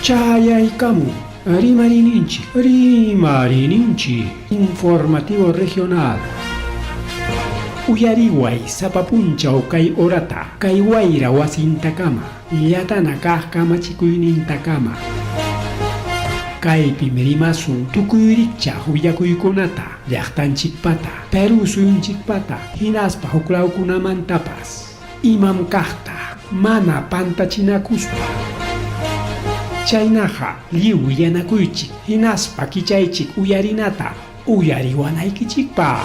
Chayaykamun Rimariyninchik, Rimariyninchik, Informativo Regional. Uyariway sapa punchaw kay horata, kay wayra wasintakama, llatana kaq kamachikuynintakama. Kaypim rimasun tukuy rikchaq willakuykunata, llaqtanchikpata, Perú suyunchikpata, hinaspa huklawkunamantapas. Imam kaqta mana pantachinakuspa. Chaynaqa lliw willanakuychik hinaspa kichaychik uyarinata uyariwanaykichikpaq.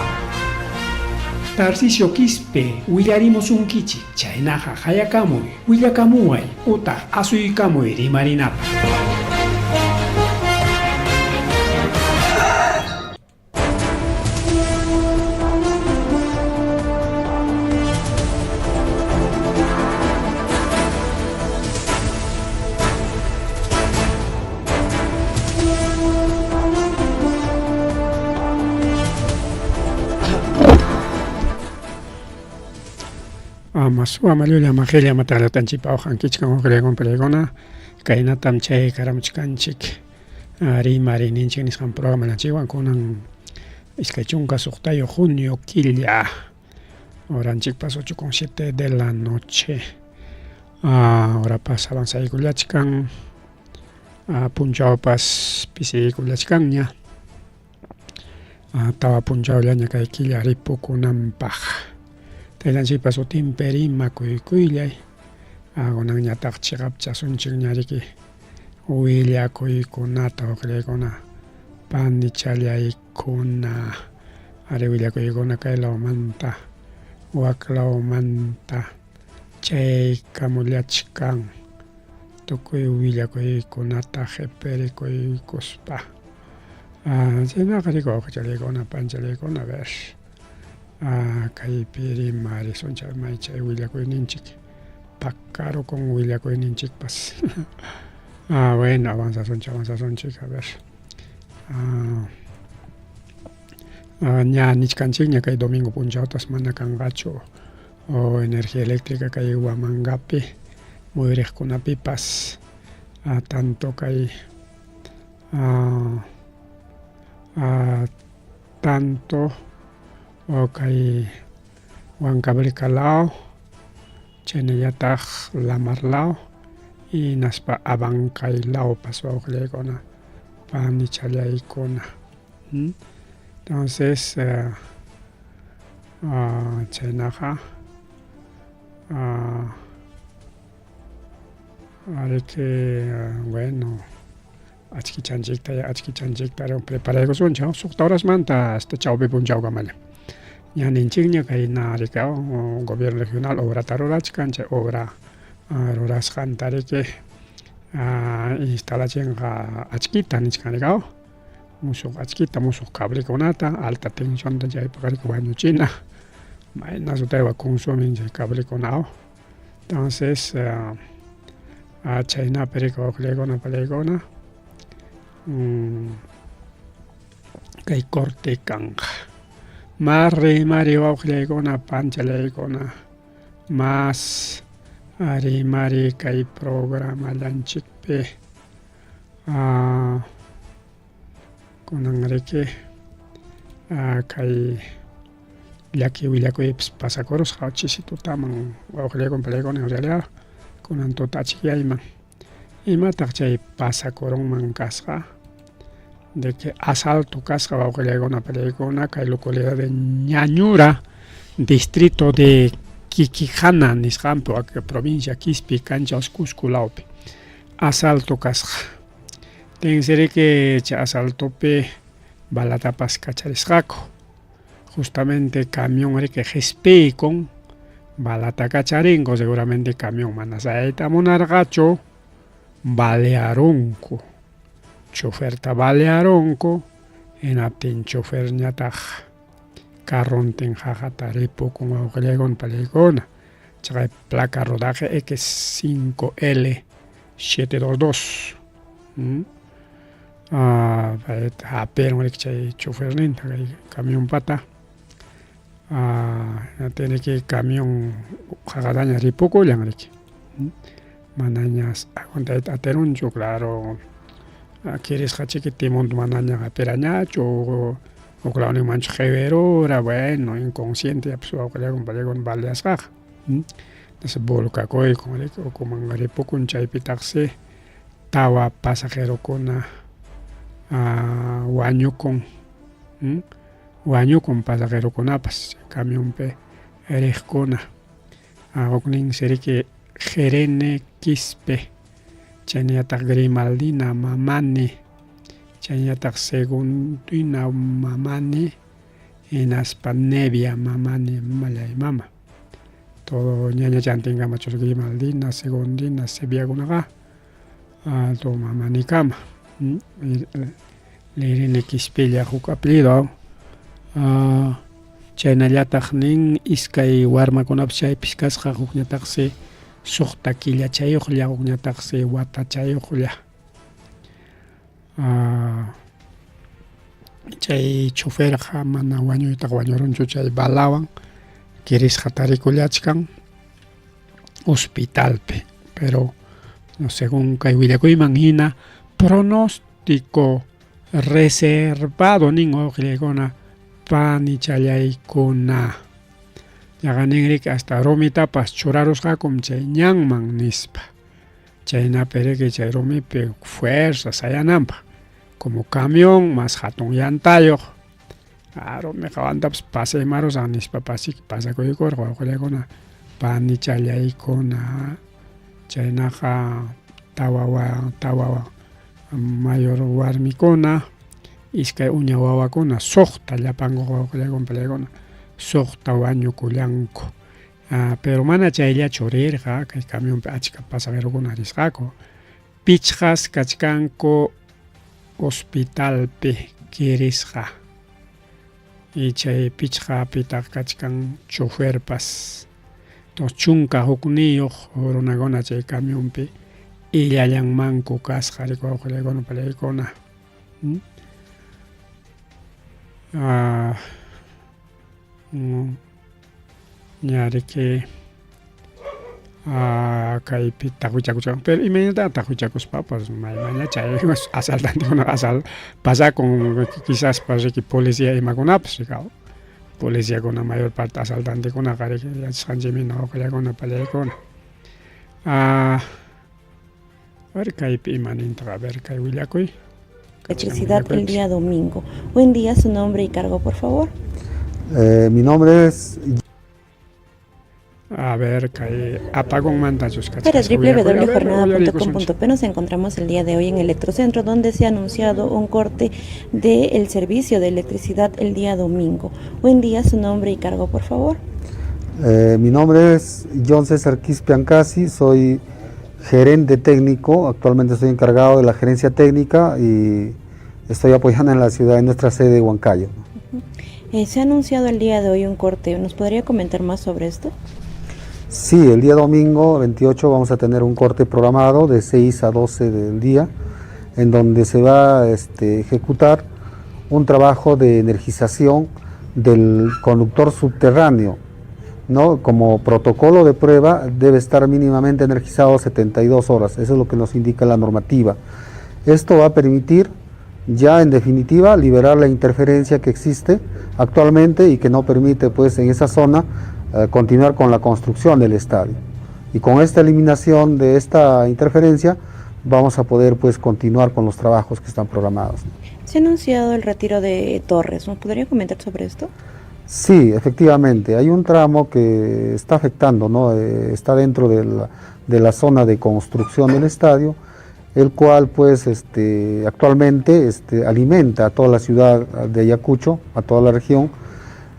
Tarcisio Quispe willarimusunkichik, chaynaqa qayakamuy, willakamuway utaq asuykamuy rimarinapaq. Ama suwa ama llulla ama qilla ama taqllatanchikpa uqankichkan uqllaykun pallaykuna kaynatam chay karamuchkanchik rimariyninchik nisqan programalanchikwan kunan 26 junio killa horanchikpas 8:07 de la noche horapas avanzaykullachkan punchawpas pisiykullachkanña tawa punchawllaña kay killa ripukunanpaq taytanchikpa sutinpi rimakuykuylay kunanñataq chiqapchasunchikña riki willakuykunata uqllaykuna panichallaykuna ari willakuykuna kay lawmanta wak lawmanta chaykamullachkan tukuy willakuykunata qipirikuykuspa chaynaqa riki wawqichallaykuna panchallaykuna a ver kaypi rimarisunchik may chay willakuyninchik pakarukun willakuyninchikpas bueno avanzasunchik avanzasunchik a ver ña nichkanchikña kay domingo punchawtas mana kanqachu energía eléctrica kay Huamangapi muyuriqkunapipas tanto kay tanto kay Huancavelica law chaynallataq Lamar law hinaspa Abancay lawpas wawqillaykuna panichallaykuna entonces chaynaqa ariki bueno achkichanchikta achkichanchikta preparaykusunchik suqta horasmanta hasta chawpi punchawkamalla ña ninchikña kayna riki gobierno regional obrata rurachkan chay obra rurasqanta riki instalachinqa achkita nichkan riki musuq achkita musuq cablekunata alta tensionta chaypaq riki wañuchina mayna sutaywan consumen chay cablekuna entonces chaynapi riki wawqillaykuna pallaykuna kay corte kanqa mari mari wawqillaykuna panchallaykuna mas rimari kay programallanchikpi kunan riki kay llaki willakuypas pasakurusqa chisi tutaman wawqillaykuna pallaykuna en realidad kunan tuta achikyayman imataq chay pasakurunman kasqa de que asalto kasqa wawqillaykuna pallaykuna kay localidad de Ñañura distrito de Quiquijana nisqanpi provincia Quispi Canchas Cusco lawpi asalto kasqa tinsi riki chay asaltopi balatapas kacharisqaku justamente camión riki qispiykun balata kacharinku seguramente camión mana sayayta munarqachu balearunku choferta balearunku hinaptin choferñataq carrontin qaqata ripukun wawqillaykuna pallaykuna chaqay placa rodaje X5L 722 hapirun riki chay choferninta kay camionpata tiene que camión qaqataña ripukullan riki. Manañas aguantayta atirunchu, claro, kirisqa chiki timonta manaña hapirañachu, huk lawninmanchu qiwirura, bueno, inconsciente yapas wawqillaykuna pallaykuna baleasqaqa. Entonces volcakuykun riki, ukuman ripukun, chaypitaqsi tawa pasajerokuna wañukun, wañukun pasajerokunapas camionpi riqkuna. Hukninsi riki Jerene Quispe, chaynallataq Grimaldina Mamani, chaynallataq Segundina Mamani, hinaspa Nevia Mamani, mamallay mama. Todo ñañachantinkama chus Grimaldina, Segundina, Seviakunaqa todo mamanikama. Lirini Quispilla huk apellido. Chaynallataq nin iskay warmakunapas chaypis kasqa, hukñataqsi suqta killachayuqlla, hukñataqsi watachayuqlla. Chay choferqa mana wañuytaqa wañurunchu chay balawan kirisqa tarikullachkan hospitalpi, pero según kay willakuyman hina pronóstico reservado nin wawqillaykuna panichallaykuna. Yaqa ninriki hasta rumitapas churarusqakum chay ñanman nispa. Chaynapi riki chay rumipi fuerza sayananpaq, como camión más hatun llantayuq, rumiqa wantapas pasaymarusaq nispa pasakuykurqa wawqillaykuna panichallaykuna. Chaynaqa tawa mayor warmikuna, iskay uña wawakuna, suqta llapankuqa wawqillaykuna palaykuna, suqta wañukullanku. Pero mana chayllachu rirqa, kay camionpi achka pasajerokuna risqaku. Pichqas kachkanku hospitalpi kirisqa. Y chay pichqapitaq kachkan choferpas. Entonces 11 runakuna chay camionpi illallanmanku kasqa riki wawqillaykuna palaykuna. Ña riki kaypi taqwichakuchkan, pero imaynata taqwichakuspapas maymaña chay asaltantekuna asal pasakun quizaspas riki policía imakunapas rikaw. Policiakuna mayor parte asaltantekunaqa riki yachasqanchikmi wawqillaykuna pallaykuna. A ver kaypi ima nintaq, a ver kay willakuy. Electricidad el día domingo. Buen día, su nombre y cargo, por favor. Mi nombre es A ver, kay apagonmantachus Para www.jornada.com.p nos encontramos el día de hoy en Electrocentro, donde se ha anunciado un corte del servicio de electricidad el día domingo. Buen día, su nombre y cargo, por favor. Mi nombre es John César Quispe Ancasi, soy gerente técnico, actualmente estoy encargado de la gerencia técnica y estoy apoyando en la ciudad, en nuestra sede de Huancayo. Se ha anunciado el día de hoy un corte, ¿nos podría comentar más sobre esto? Sí, el día domingo 28 vamos a tener un corte programado de 6 a 12 del día, en donde se va a ejecutar un trabajo de energización del conductor subterráneo, ¿no? Como protocolo de prueba debe estar mínimamente energizado 72 horas, eso es lo que nos indica la normativa. Esto va a permitir ya en definitiva liberar la interferencia que existe actualmente y que no permite, pues, en esa zona continuar con la construcción del estadio. Y con esta eliminación de esta interferencia vamos a poder, pues, continuar con los trabajos que están programados. Se ha anunciado el retiro de torres, ¿nos podría comentar sobre esto? Sí, efectivamente, hay un tramo que está afectando, ¿no? Está dentro de la zona de construcción del estadio, el cual, pues, actualmente, alimenta a toda la ciudad de Ayacucho, a toda la región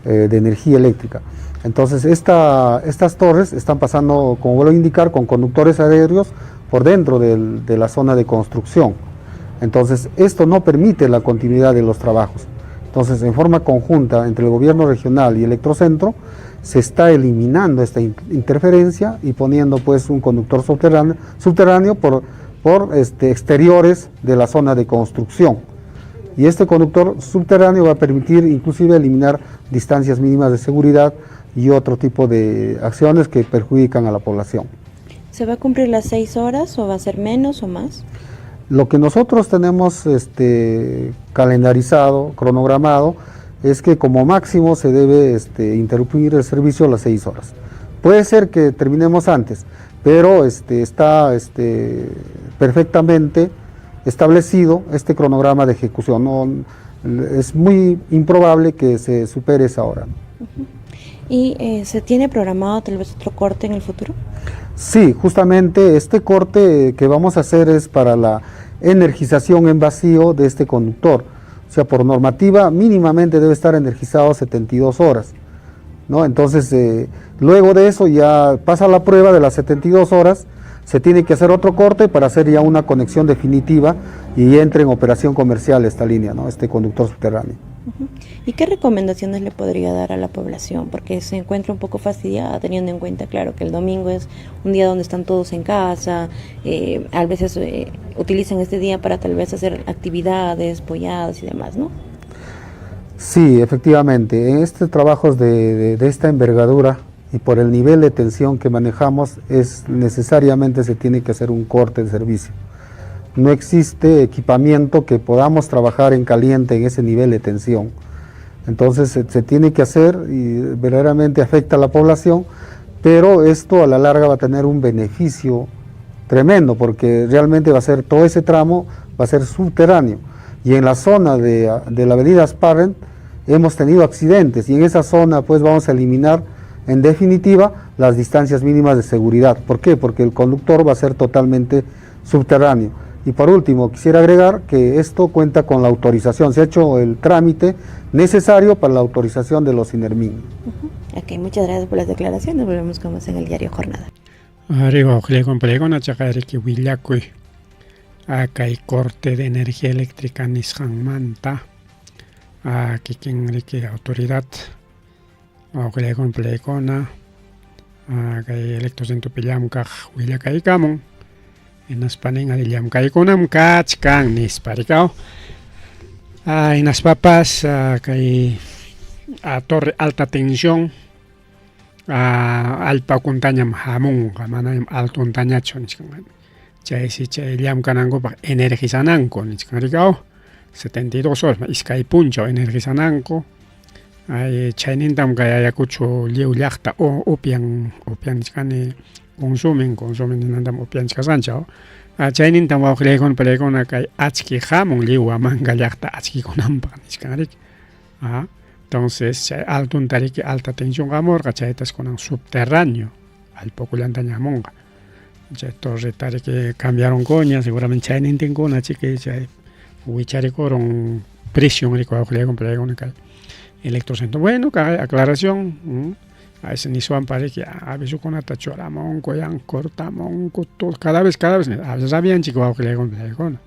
de energía eléctrica. Entonces, estas torres están pasando, como vuelvo a indicar, con conductores aéreos por dentro de la zona de construcción. Entonces, esto no permite la continuidad de los trabajos. Entonces, en forma conjunta entre el gobierno regional y Electrocentro, se está eliminando esta interferencia y poniendo, pues, un conductor subterráneo por exteriores de la zona de construcción. Y este conductor subterráneo va a permitir inclusive eliminar distancias mínimas de seguridad y otro tipo de acciones que perjudican a la población. ¿Se va a cumplir las 6 horas o va a ser menos o más? Lo que nosotros tenemos calendarizado, cronogramado, es que como máximo se debe interrumpir el servicio a las 6 horas. Puede ser que terminemos antes, pero está perfectamente establecido este cronograma de ejecución. No, es muy improbable que se supere esa hora, ¿no? ¿Y se tiene programado tal vez otro corte en el futuro? Sí, justamente este corte que vamos a hacer es para la energización en vacío de este conductor. Por normativa mínimamente debe estar energizado 72 horas, ¿no? Entonces, luego de eso ya pasa la prueba de las 72 horas, se tiene que hacer otro corte para hacer ya una conexión definitiva y entre en operación comercial esta línea, ¿no? Este conductor subterráneo. ¿Y qué recomendaciones le podría dar a la población? Porque se encuentra un poco fastidiada, teniendo en cuenta, claro, que el domingo es un día donde están todos en casa, a veces utilizan este día para tal vez hacer actividades, polladas y demás, ¿no? Sí, efectivamente, en estos trabajos de esta envergadura y por el nivel de tensión que manejamos, es necesariamente se tiene que hacer un corte de servicio. No existe equipamiento que podamos trabajar en caliente en ese nivel de tensión. Entonces se tiene que hacer y verdaderamente afecta a la población, pero esto a la larga va a tener un beneficio tremendo, porque realmente va a ser todo ese tramo, va a ser subterráneo. Y en la zona de la avenida Azparren hemos tenido accidentes, y en esa zona vamos a eliminar en definitiva las distancias mínimas de seguridad. ¿Por qué? Porque el conductor va a ser totalmente subterráneo. Y por último, quisiera agregar que esto cuenta con la autorización, se ha hecho el trámite necesario para la autorización de los INERMIN. Ok, muchas gracias por las declaraciones, volvemos con más en el diario Jornada. Arriba, ojalá con chaqayriki willakuy. Kay corte de energía eléctrica nisqanmanta. Kikin riki autoridad. Ojalá con plegona. Kay electrocentropi llamkaq willakaykamun. Hinaspanin ari llamkaykunam kachkan nispa rikaw. Hinaspapas, kay, torre alta tensión, allpa ukuntañam hamunqa, manañam altuntañachu nichkan. Chaysi chay llamkanankupaq energizananku nichkan rikaw. 72 horas, iskay punchaw energizananku. Ay, chaynintam kay Ayacucho lliw llaqta upian, upian nichkani, consumen, consumen ninantam upian nichkasanchaw. Chaynintam wawqillaykuna palaykuna kay achki hamun lliw Huamanga llaqta achkikunanpaq nichkan riki. Entonces, chay altunta riki alta tensión hamurqa, chaytas kunan subterráneo, allpa ukullantaña hamunqa. Chay torreta riki cambiaronkuña, seguramente chaynintinkuna chiki chay wicharikuron presión riki wawqillaykuna palaykuna kay electrocentro. Bueno, kay aclaración, A ese nisuanpa riki avisokunata churamunku, yan cortamunku, todo, cada vez, cada vez, a veces rabianchik wawqillaykuna palaykuna.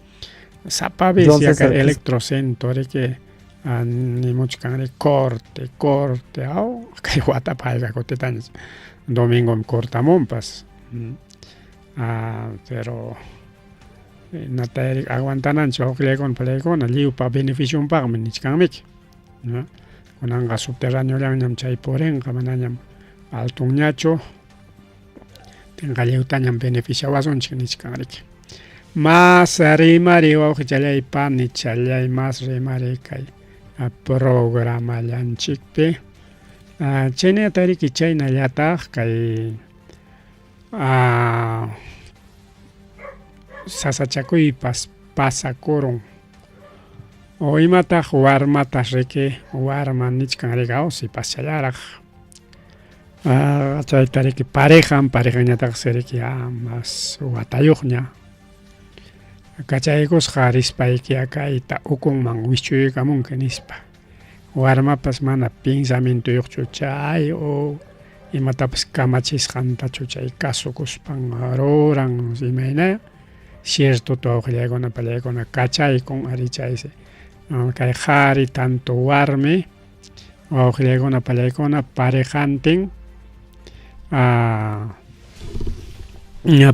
Sapa vez John ya César, kay ¿qué es? electrocentro riki, nimuchkan riki corte, corte, aw, kay watapa hayka kutitaña domingo cortamunpas. Pero natay aguantananchik wawqillaykuna palaykuna, lliwpa beneficionpaqmi nichkanmiki, ¿no? Kunanqa subterráneollañam chay purinqa, manañam altunñachu, tinqa lliwtañam beneficiawasunchik nichkan riki. Mas rimari wawqichallay panichallay, mas rimari kay programallanchikpi. Chaynata riki chaynallataq kay, sasachakuypas pasakurun. O imataq warmatas riki, warma nichkan rikaw, sipaschallaraq. Chayta riki parejan, parejanñataqsi riki, mas watayuqña. Kachaykusqa rispayki kayta ukunman wischuykamunki nispa. Warmapas mana pensamientoyuqchu chay o imatapas kamachisqantachu chay kasukuspan ruran imayna. Cierto wawqillaykuna pallaykuna kachaykun ari chaysi. Kay qhari tanto warmi wawqillaykuna pallaykuna parejantin,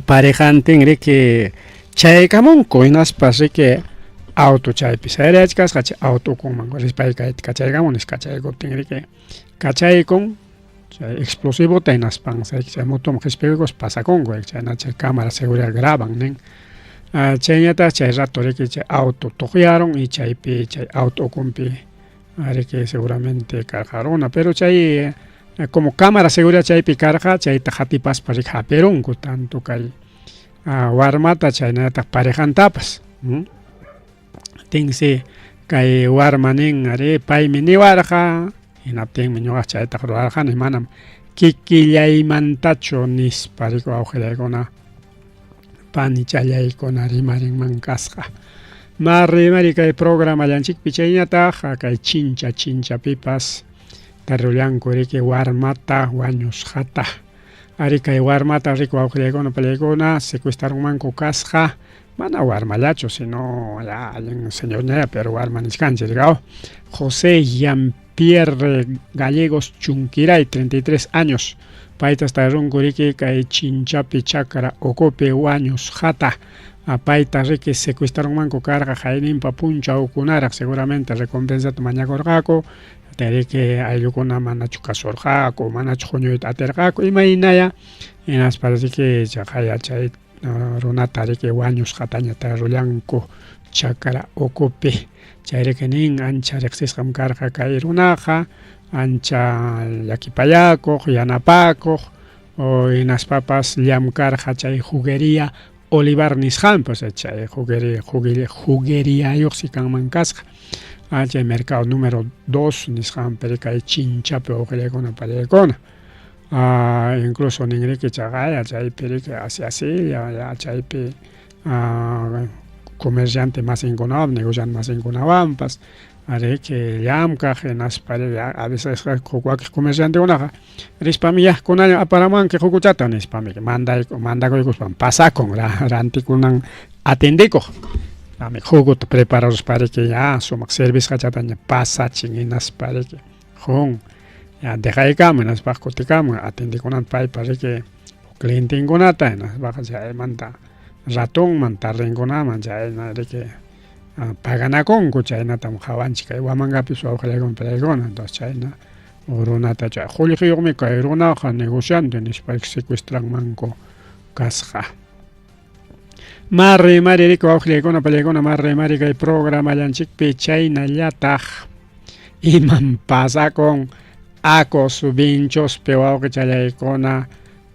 parejantin riki chaykamunku hinaspas riki auto chaypi sayrachkasqa chay auto ukunman rispay kayta kachaykamun nispa kachaykuptin riki kachaykun. Chay explosivota hinaspan chay motoman qispiykus pasakunku chayna chay cámara seguridad graban nin. Chayñataq chay rato riki chay auto tuqyarun y chaypi chay auto ukunpi riki seguramente karqa runa pero chay como cámara seguridad chaypi karqa chayta qatipaspa riki hapirunku tanto kay warmata chaynallataq parejantapas. Tinsi kay warma nin arí paymi niwarqa hinaptinmi ñuqa chaytaqa rurarqani manam kikillaymantachu nispa riki wawqillaykuna panichallaykuna rimarinman kasqa. Ma rimari kay programallanchikpi chayñataq kay chincha chinchapipas tarullanku riki warmata wañusqata. Ari kay warmata riki wawqillaykuna pallaykuna secuestrarunmanku kasqa mana warmallachu sino ya allin señorñaya pero warma nichkanchik rikaw José Jean-Pierre Gallegos Chunquiray 33 años paytas tarunku riki kay chinchapi chakra ukupi wañusqata payta riki secuestrarunmanku karqa qayninpa punchawkunaraq seguramente recompensata mañakurqaku riki ayllukuna manachu kasurqaku manachu huñuyta atirqaku imaynaya hinaspa riki chaqaya chay runata riki wañusqataña tarullanku chakra ukupi chayriki nin ancha riqsisqam karqa kay runaqa ancha llakipayakuq yanapakuq hinaspapas llamkarqa chay juguería Olivar nisqanpas chay juguería jugueriayuqsi kanman kasqa chay mercado número 2 nisqanpi kay chinchapi wawqillaykuna pallaykuna incluso ninriki chaqaya chaypi riki asi asilla ya chaypi comerciante masinkunawan negociante masinkunawanpas riki llamkaq hinaspa a veces huk wakiq comerciantekunaqa rispami ya kunallan aparamuwanki hukuchata nispami mandakuykuspan pasakun rantikunan atendikuq ami juguta prepararuspa riki ya sumaq servisqachataña pasachin hinaspa riki qun ya dejaykamun hinaspa kutikamun atendikunanta paypa riki clientenkunata hinaspaqa chaymanta ratonman tardenkunaman chayna riki paganakunku chaynatam qawanchik kay Huamangapis wawqillaykuna pallaykuna entonces chayna runata chay qullqiyuqmi kay runaqa negociante nispa secuestranmanku kasqa. Mari mari riki wawqillaykuna pallaykuna mari mari kay programallanchikpi chaynallataq imam pasakun Acos Vinchospi wawqichallaykuna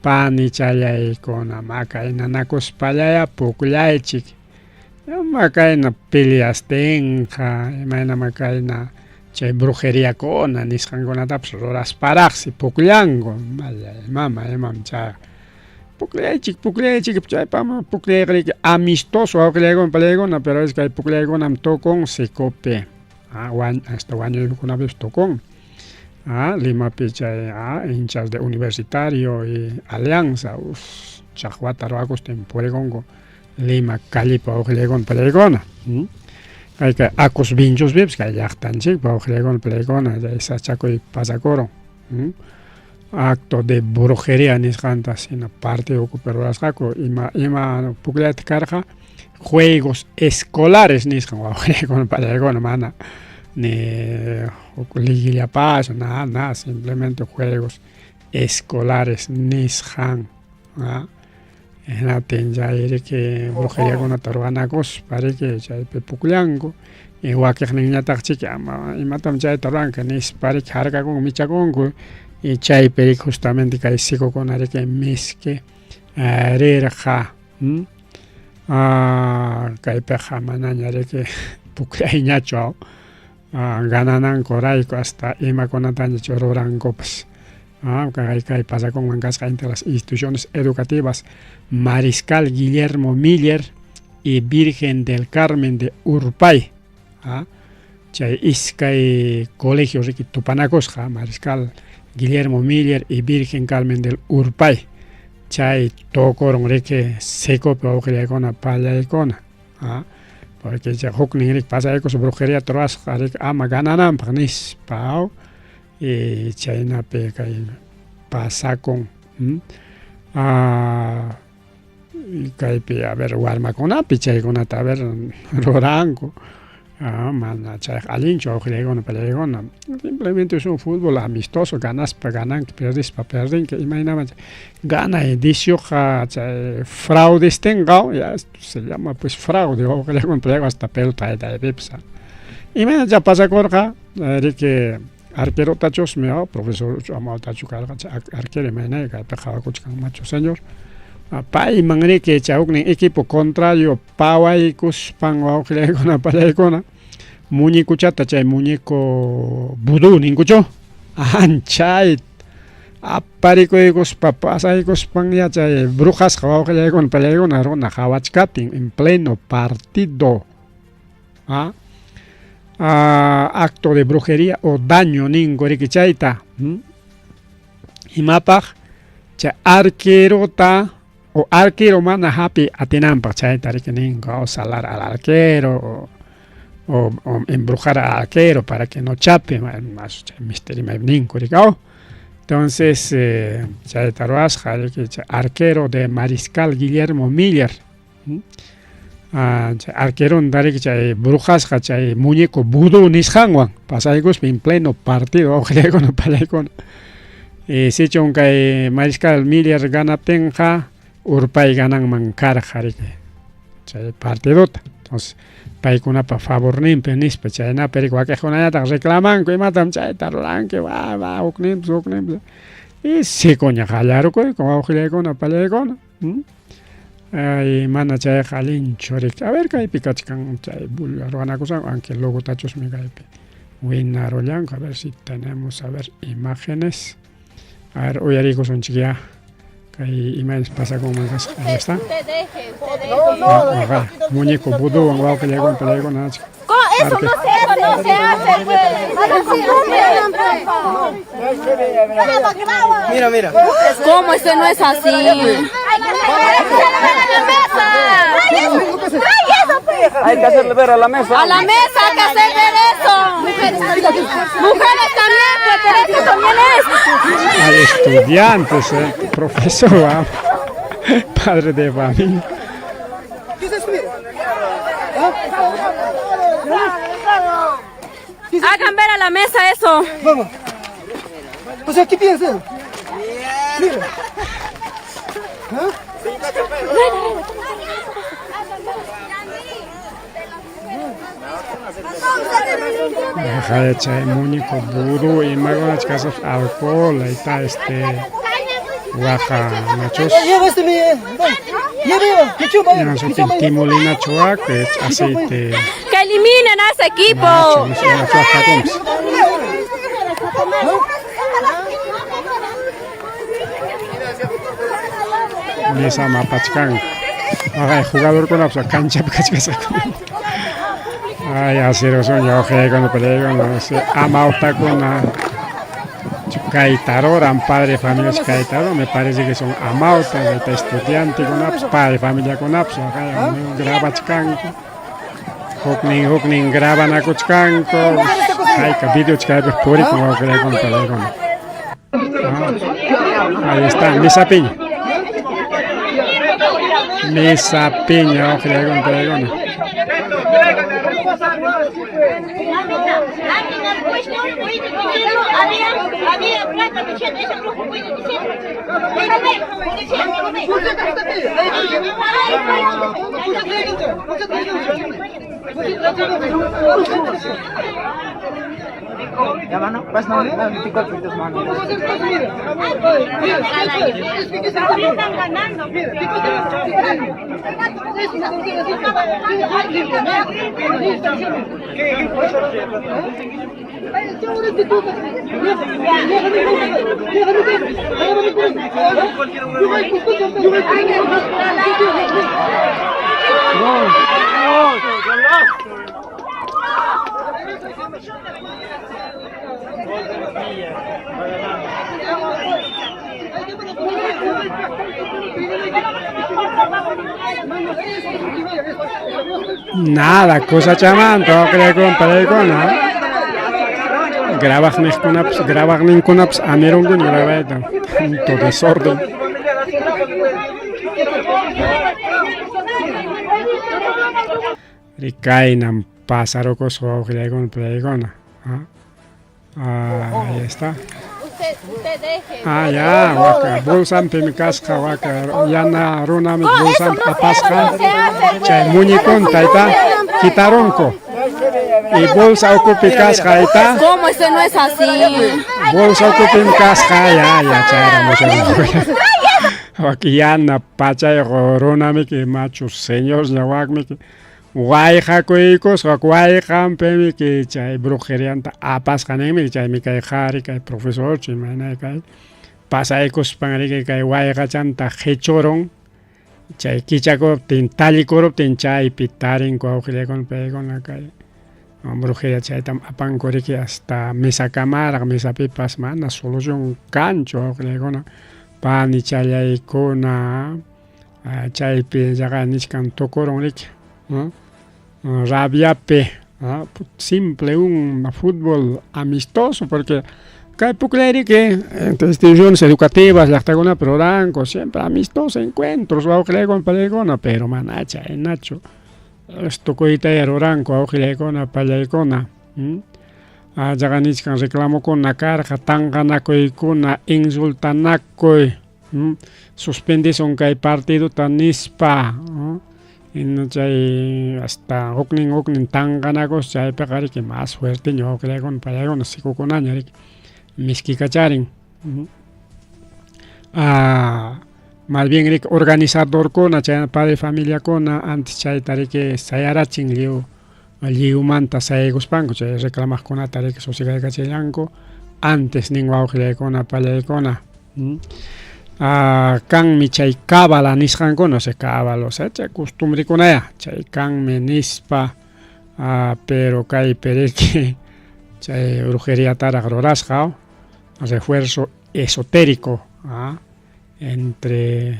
panichallaykuna makaynanakuspallaya pukllaychik makayna peleastinqa imayna makayna chay brujeriakuna nisqankunatapas rurasparaqsi pukllanku mama imam chay pukllaychik pukllaychik chaypama pukllayqa riki amistoso wawqillaykuna pallaykuna pero es kay pukllaykunam tukun secopi hasta wañuykunapis tukun Limapi chay hinchas de Universitario y Alianza chaqwata ruwakustin purikunku Lima callepi wawqillaykuna pallaykuna kay kay Acos Vinchospipis kay llaqtanchikpi wawqillaykuna pallaykuna chay sachakuy pasakurun acto de brujería nisqanta hina partido ukupi rurasqaku ima ima pukllaytaq karqa juegos escolares nisqan wawqillaykuna pallaykuna mana ni huk liguillapas nada nada simplemente juegos escolares nisqan hinaptin chay riki brujeriakunata ruwanakuspa riki chaypi pukllanku y wakiqninñataq chiki ama imatam chayta ruwanki nispa riki harkakunku michakunku y chaypi riki justamente kay sikukuna riki miski rirqa kaypiqa manaña riki pukllayñachu gananankurayku hasta imakunatañachu rurankupas kay kay pasakunman kasqa entre las instituciones educativas Mariscal Guillermo Miller y Virgen del Carmen de Urpay chay iskay colegio riki tupanakusqa Mariscal Guillermo Miller y Virgen Carmen del Urpay chay tukurun riki secopi wawqillaykuna pallaykuna porque chay huknin riki pasaykuspa brujeriata ruwasqa riki ama ganananpaq nispa y chaynapi kay pasakun kaypi a ver warmakunapi chaykunata a ver ruranku. Mana chayqa allinchu wawqillaykuna pallaykuna. Simplemente es un fútbol amistoso, ganaspa gananki, perdispa perdinki, imaynaman ganay dicioqa chay fraudestinqa, ya se llama pues fraude wawqillaykuna pallaykuna hasta pelota haytaypipas. Imaynachá pasakurqa, riki arquerotachusmi profesor amawtachu karqa chay arquero imaynay kaypi qhawakuchkan machu señor. Payman riki chay huknin equipo contrario pawaykuspan wawqillaykuna pallaykuna muñecochata chay muñeco vudú ninkuchu anchay aparikuykuspa pasaykuspan ya chay brujasqa wawqillaykuna pallaykuna runa qhawachkaptin en pleno partido ¿ah? Acto de brujería o daño ninku riki chayta imapaq chay arquerota o arquero mana hapi atinanpaq chayta riki ninku o salar al arquero o embrujar al arquero para que no chape más chay misterio ninku riki entonces chayta ruwasqa riki chay arquero de Mariscal Guillermo Miller chay arqueronta riki chay brujasqa chay muñeco vudú nisqanwan pasaykuspa en pleno partido wawqillaykuna pallaykuna sichun kay Mariscal Miller ganaptinqa urpay gananman karqa riki chay partidota entonces paykunapa favorninpi nispa chaynapi riki wakiqkunañataq reclamanku imatam chayta ruranki va va hukninpas hukninpas y sikuña qallarukuyku wawqillaykuna pallaykuna. Ay, mana chayqa allinchu riki. A ver kaypi kachkan chay bulla ruwanakusqanku, aunque logotachusmi kaypi winarullanku. A ver si tenemos, a ver, imágenes. A ver, uyariykusunchik ya. Kay imaynas pasakunman kasqa. Ahí está. Muñeco vudúwan wawqillaykuna pallaykuna achka. Eso no se hace, no se hace, pues. Mira, mira. ¿Cómo? Eso no es así. Hay que hacerle ver a la mesa. A la mesa hay que hacer ver eso. Mujeres también, pues, pero eso también es. Hay estudiantes, profesor, padre de familia. Hagan ver a la mesa eso. Vamos. O sea, ¿qué piensan? Mira. ¿Ah? Chay muñeco vudú imakuna kasap alcohol, ahí está waqa machos. Lleva este mi. Lleva, lleva. Sutin timulina chuac, aceite. Que eliminen a ese equipo. Macho, mesa mapachkan. Ay, jugador con la cancha kachkasqa. Ay, acero son yo cuando peleo, no sé, amautakuna Chukaytaroran, padre de familia Chukaytaro, me parece que son amautas, estudiante con padre familia con acá grabachkanku. Huknin huknin grabanakuchkanku. Hayka video chkaypi purikun wawqillaykuna palaykuna. Ahí está, Misa Piña. Misa Piña, wawqillaykuna palaykuna. Nada, cosa chamanta, wawqillaykuna palaykuna. Grabaqniqkunapas, grabaqninkunapas amirunkuña grabayta. Tanto desorden. Rikaynam Pasarukusqa wawqillaykuna palaykuna. Ah, ahí está. Usted, usted deje. Ah, ya, waka bolsanpimi kasqa waka yana runami bolsanpi apasqa chay muñeconta ayta quitarunku y bolsa ukupi kasqa ayta. ¿Cómo? Eso no es así. Bolsa ukupim kasqa ya ya chayra muchachos. Waki yana pachayuq runamiki machu señorña wakmiki Wayqakuykusqa wayqanpimi chay brujerianta apasqa ninmi chaymi kay qhari kay profesorchu imayna kay pasaykuspan riki kay wayqachanta qhichurun chay kichakuruptin tallikuruptin chaypi tarinku wawqillaykuna paykuna kay brujeria chaytam apanku riki hasta mesakamaraq mesapipas mana solución kanchu wawqillaykuna panichallaykuna Chaypi yaqa nichkan tukurun riki rabiapi simple un fútbol amistoso porque kay pukllay riki entre instituciones educativas llaqtakunapi ruranku siempre amistoso encuentros wawqillaykuna pallaykuna pero mana chaynachu tukuytaya ruranku wawqillaykuna pallaykuna yaqa nichkan reclamokuna karqa tanqanakuykuna insultanakuy Suspendesun kay partidota nispa chay hasta huknin huknin tanqanakus chaypiqa riki más fuerteña wawqillaykuna pallaykuna sikukunaña riki miskikacharin. Más bien riki organizadorkuna chay padre familiakuna antes chayta riki sayarachin lliw lliwmanta sayaykuspanku chay reclamaqkunata riki sosigaykachillanku antes nin wawqillaykuna pallaykuna. Kanmi chay cábala nisqankuna, o sea, cábala, o sea, chay costumbrekunaya, chay kanmi nispa, pero kay pereki chay brujeriataraq rurasqa, refuerzo esotérico entre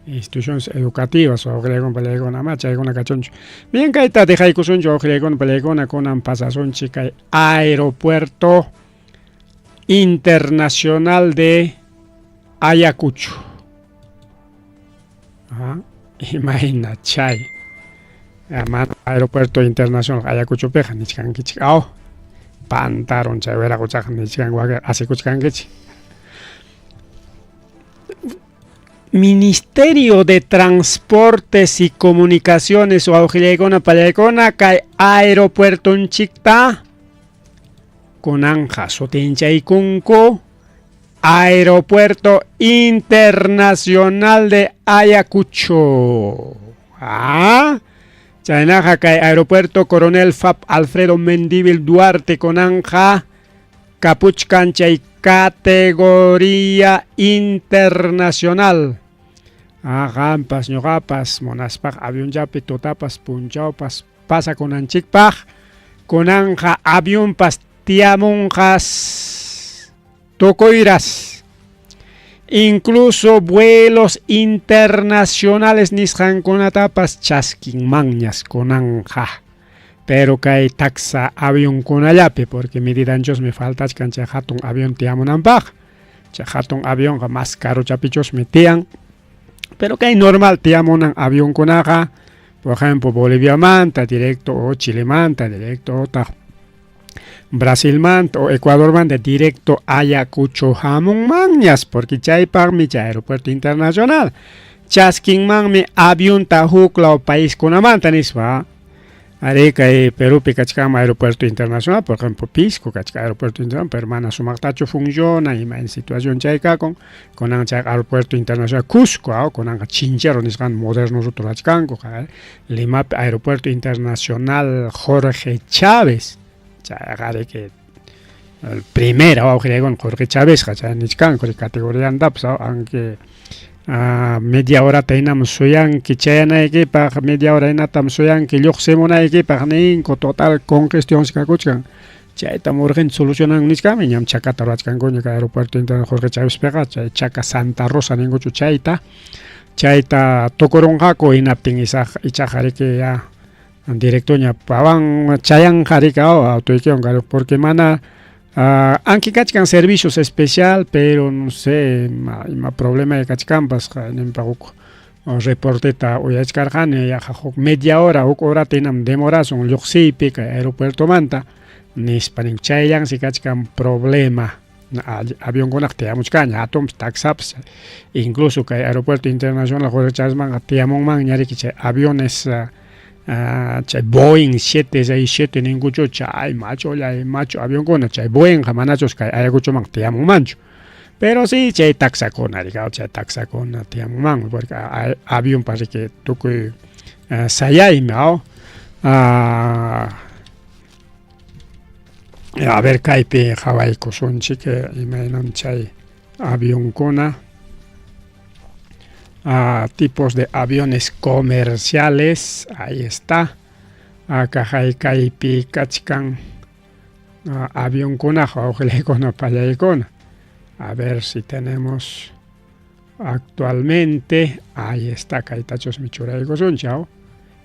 instituciones educativas wawqillaykuna pallaykuna ama chaykuna kachunchu. Bien kayta dejaykusunchu wawqillaykuna pallaykuna kunan pasasunchik kay aeropuerto Internacional de Ayacucho. Imayna chay mana aeropuerto internacional Ayacuchopiqa nichkankichik aw pantaron chay wiraquchaqa nichkan wakin asikuchkankichik. Ministerio de Transportes y Comunicaciones wawqillaykuna pallaykuna kay aeropuertonchikta Kunanqa sutinchaykunku Aeropuerto Internacional de Ayacucho. Ah, chaynaqa kay Aeropuerto Coronel Fab Alfredo Mendívil Duarte kunanqa kapuchkan chay categoría internacional. Ah, qampas ñuqapas munaspaq avionllapi tutapas punchawpas pasakunanchikpaq kunanqa avionpas tiyamunqas tukuyras incluso vuelos internacionales nisqankunatapas chaskinmanñas kunanqa pero kay taksa avionkunallapi porque medidanchusmi faltachkan chay hatun avión tiyamunanpaq chay hatun avionqa mas karuchapichusmi tiyan Pero kay normal tiyamunan avionkunaqa, por ejemplo, Boliviamanta directo o Chilemanta directo otaq Brasilmanta o Ecuadormanta directo Ayacucho hamunmanñas, porque chaypaqmi chay aeropuerto internacional. Chaskinmanmi avionta huklaw paiskunamanta nispa. Arí, kay Perupi kachkanman aeropuerto internacional, por ejemplo, Pisco kachkan aeropuerto internacional, pero mana sumaqtachu funciona, ima en situación chay kakun, kunan chay aeropuerto internacional Cusco, kunanqa Chinchero nisqan moderno rurachkanku, Limapi aeropuerto internacional Jorge Chávez, chayqa riki el primera wawqillaykuna Jorge Chávezqa chay nichkanku categoriantapas, aunque media horata hinam suyanki chayanaykipaq, media hora hinatam suyanki lluqsimunaykipaq ninku, total congestión kakuchkan. Chaytam urgente solucionan nichkanmi, ñam chakata ruwachkankuña kay aeropuerto internacional Jorge Chávezpiqa, chay chaka Santa Rosa ninkuchu chayta, chayta tukurunqaku hinaptin ichaqa riki ya directoña pawan chayanqa riki autoykiwan porque mana anki kachkan servicios especial pero no sé ima problema kachkanpas ninpaq huk Reporteta uyachkarqani yaqa huk media hora, huk horata hinam demorasun lluqsiypi kay aeropuertomanta nispa nin. Chayllansi kachkan problema. Avionkunaqa tiyamuchkanña, hatunpas taksapas. Incluso kay aeropuerto internacional Jorge Chávezmanqa tiyamunmanña riki chay aviones chay Boeing 767 ninkuchu chay machullay machu avionkuna chay Boeingqa manachus kay Ayacuchomanqa tiyamunmanchu. Pero sí chay taksakuna riki chay taksakuna tiyamunmanmi porque avionpa riki tukuy sayaymi aw. A ver kaypi qhawaykusunchik imaynam chay avionkuna tipos de aviones comerciales ahí está kaqay kaypi kachkan avionkunaqa wawqillaykuna pallaykuna a ver si tenemos actualmente ahí está kaytachusmi churaykusunchik aw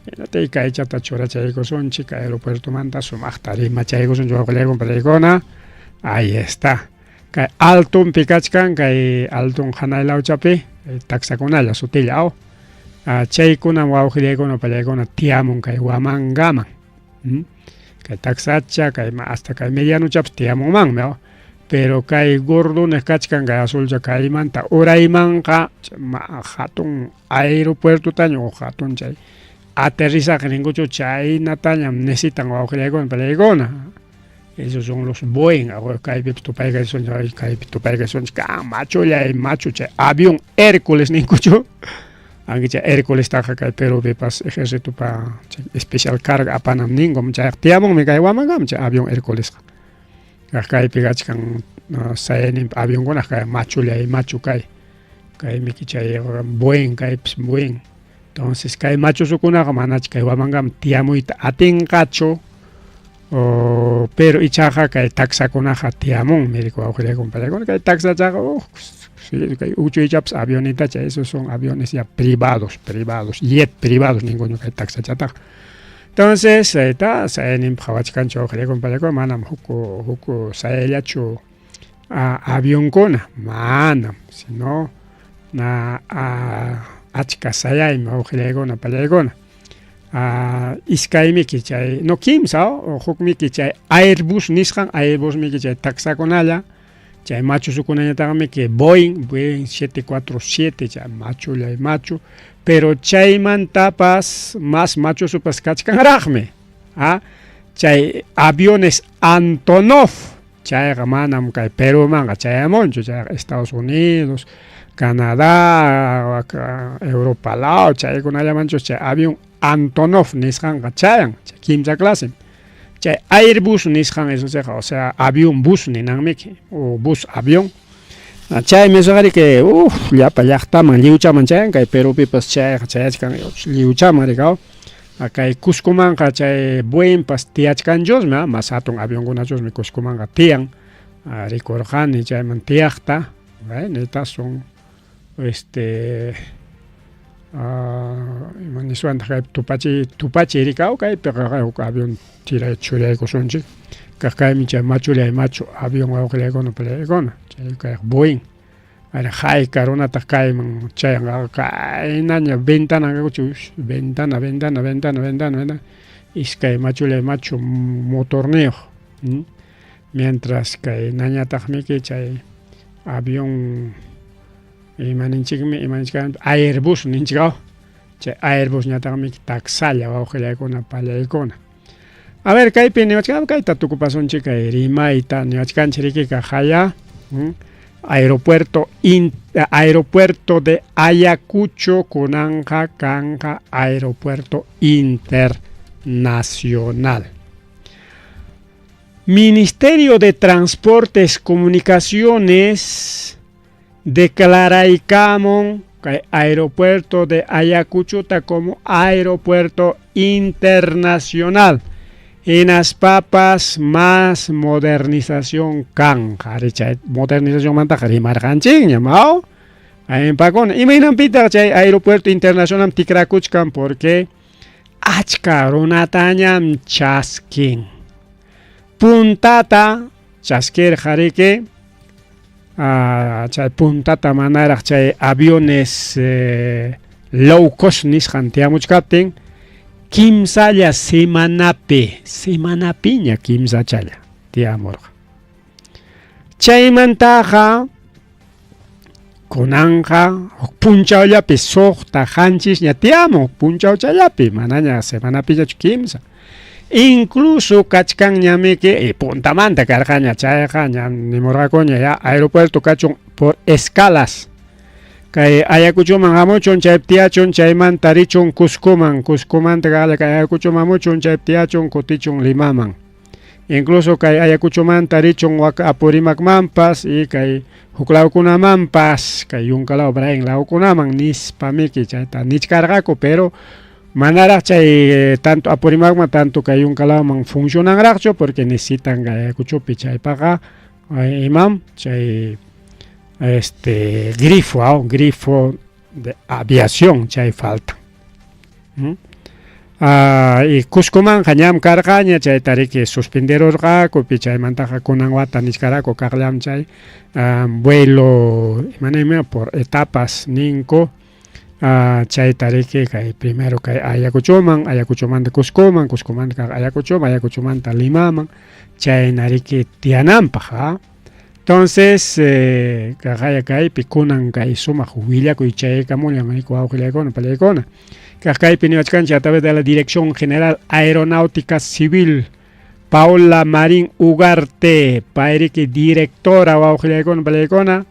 hinatay kaychata churachaykusunchik aeropuertomanta sumaqta rimachaykusunchik wawqillaykuna pallaykuna ahí está kay altonpi kachkan kay alton hanay lawchapi taksakunalla sutilla aw chaykunam wawqillaykuna pallaykuna tiyamun kay Huamangaman kay taksacha kay hasta kay medianochapas tiyamunmanmi aw pero kay gordoneq kachkan kay azulcha kaymanta uraymanqa hatun aeropuertotaña o hatun chay aterrizaje ninkuchu chaynatañam necesitan wawqillaykuna pallaykuna esos son los Boeing kaypipas tupaykasunchik kaypi tupaykasunchik kan machullay machu chay avión Hércules ninkuchu aunque chay Hérculestaqa kay Perupipas ejércitopa chay especial carga apanam ninkum chayqa tiyamunmi kay Huamangaman chay avión Hérculesqa kaq kaypi kachkan sayayninpi avionkuna kay machullay machu kay kaymiki chay Boeing kaypis Boeing entonces kay machusukunaqa manach kay Huamangaman tiyamuyta atinqachu pero ichaqa kay taksakunaqa tiyamunmi riki wawqillaykuna pallaykuna kay taksachaqa kay uchuychapas avionetacha esos son aviones ya privados privados jet privados ninkuña kay taksachataqa entonces chayta sayayninpi qhawachkanchik wawqillaykuna pallaykuna manam huk huk sayayllachu avionkuna manam sino achka sayaymi wawqillaykuna pallaykuna iskaymiki chay no kimsa hukmiki chay Airbus nisqan Airbusmiki chay taksakunalla chay machusukunañataqmiki Boeing Boeing 747 chay machullay machu pero chaymantapas mas machusupas kachkanraqmi chay aviones Antonov chayqa manam kay Perumanqa chayamunchu chayqa Estados Unidos Canadá Europa law chaykunallamanchus chay avión Antonov nisqanqa chayan chay kimsa clasem chay Airbus nisqan eso chayqa o sea avión bus ninanmiki o bus avión chaymi esoqariki uf llapa llaqtaman lliwchaman chayan kay Perupipas chayqa chayachkan lliwchaman riki kay Cuscomanqa chay Boeingpas tiyachkanchusmi mas hatun avionkunachusmi Cuscomanqa tiyan rikurqani chayman tiyaqta neta son este ima niswantaq kaypi tupachi tupachi rikaw kaypiqa huk avión tiray churaykusunchik kaq kaymi chay machullay machu avión wawqillaykuna pallaykuna chay kayqa Boeing ari hayka runataq kayman chayanqa kaynaña ventana ventana ventana ventana ventana ventana iskay machullay machu motorniyuq mientras kay nañataqmiki chay avión ima ninchikmi ima ninchik Airbus ninchik chay Airbus ñataqmiki taksalla wawqillaykuna pallaykuna a ver kaypi niwachkan kayta tukupasunchik kay rimayta niwachkanchik riki kaqaya aeropuerto aeropuerto de Ayacucho kunanqa kanqa aeropuerto internacional. Ministerio de Transportes Comunicaciones declaraykamun kay aeropuerto de Ayacuchota como aeropuerto internacional. Hinaspapas más modernización kanqa chay modernizacionmantaqa rimarqanchikñam aw aympakuna imaynanpitaq chay aeropuerto internacional tikrakuchkan porque achka runatañam chaskin puntata chaskirqa riki chay puntata manaraq chay aviones Low cost nisqan tiyamuchkaptin kimsalla semanapi, semanapiña kimsachalla tiyamurqa. Chaymantaqa kunanqa huk punchawllapi suqta qanchisña tiyamun, huk punchawchallapi, manaña semanapillachu kimsa. Incluso kachkanñamiki y puntamanta karqaña chayqa ña nimurqakuña ya aeropuerto kachun por escalas. Kay Ayacuchoman hamuchun chaypi tiyachun chaymanta richun Cuscoman, Cuscomanta kaqlla kay Ayacuchoman hamuchun chaypi tiyachun kutichun Limaman. Incluso kay Ayacuchomanta richun wak Apurímacmanpas y kay huk lawkunamanpas, kay Yunka law, Brain lawkunaman nispamiki chayta nichkarqaku, pero manaraq chay tanto Apurímacman tanto kay Yunka lawman funcionanraqchu porque necesitan kay Ayacuchopi chaypaqa imam chay este grifo, ah, grifo de aviación chay faltan. Ah, y Cuscomanqa ñam karqaña chayta riki suspenderurqaku pi chaymantaqa kunan wata nichkaraku kaqllam chay vuelo imanaymi por etapas ninku chayta riki kay primero kay Ayacuchoman, Ayacuchomanta Cuscoman, Cuscomanta kaq Ayacuchoman, Ayacuchomanta Limaman chayna riki tiyananpaq. Entonces, kaqaya kaypi kunan kay sumaq willakuy chaykamullan wawqillaykuna palaykuna. Kaq kaypi niwachkanchik a través de la Dirección General Aeronáutica Civil, Paola Marín Ugarte, payriki directora wawqillaykuna palaykuna,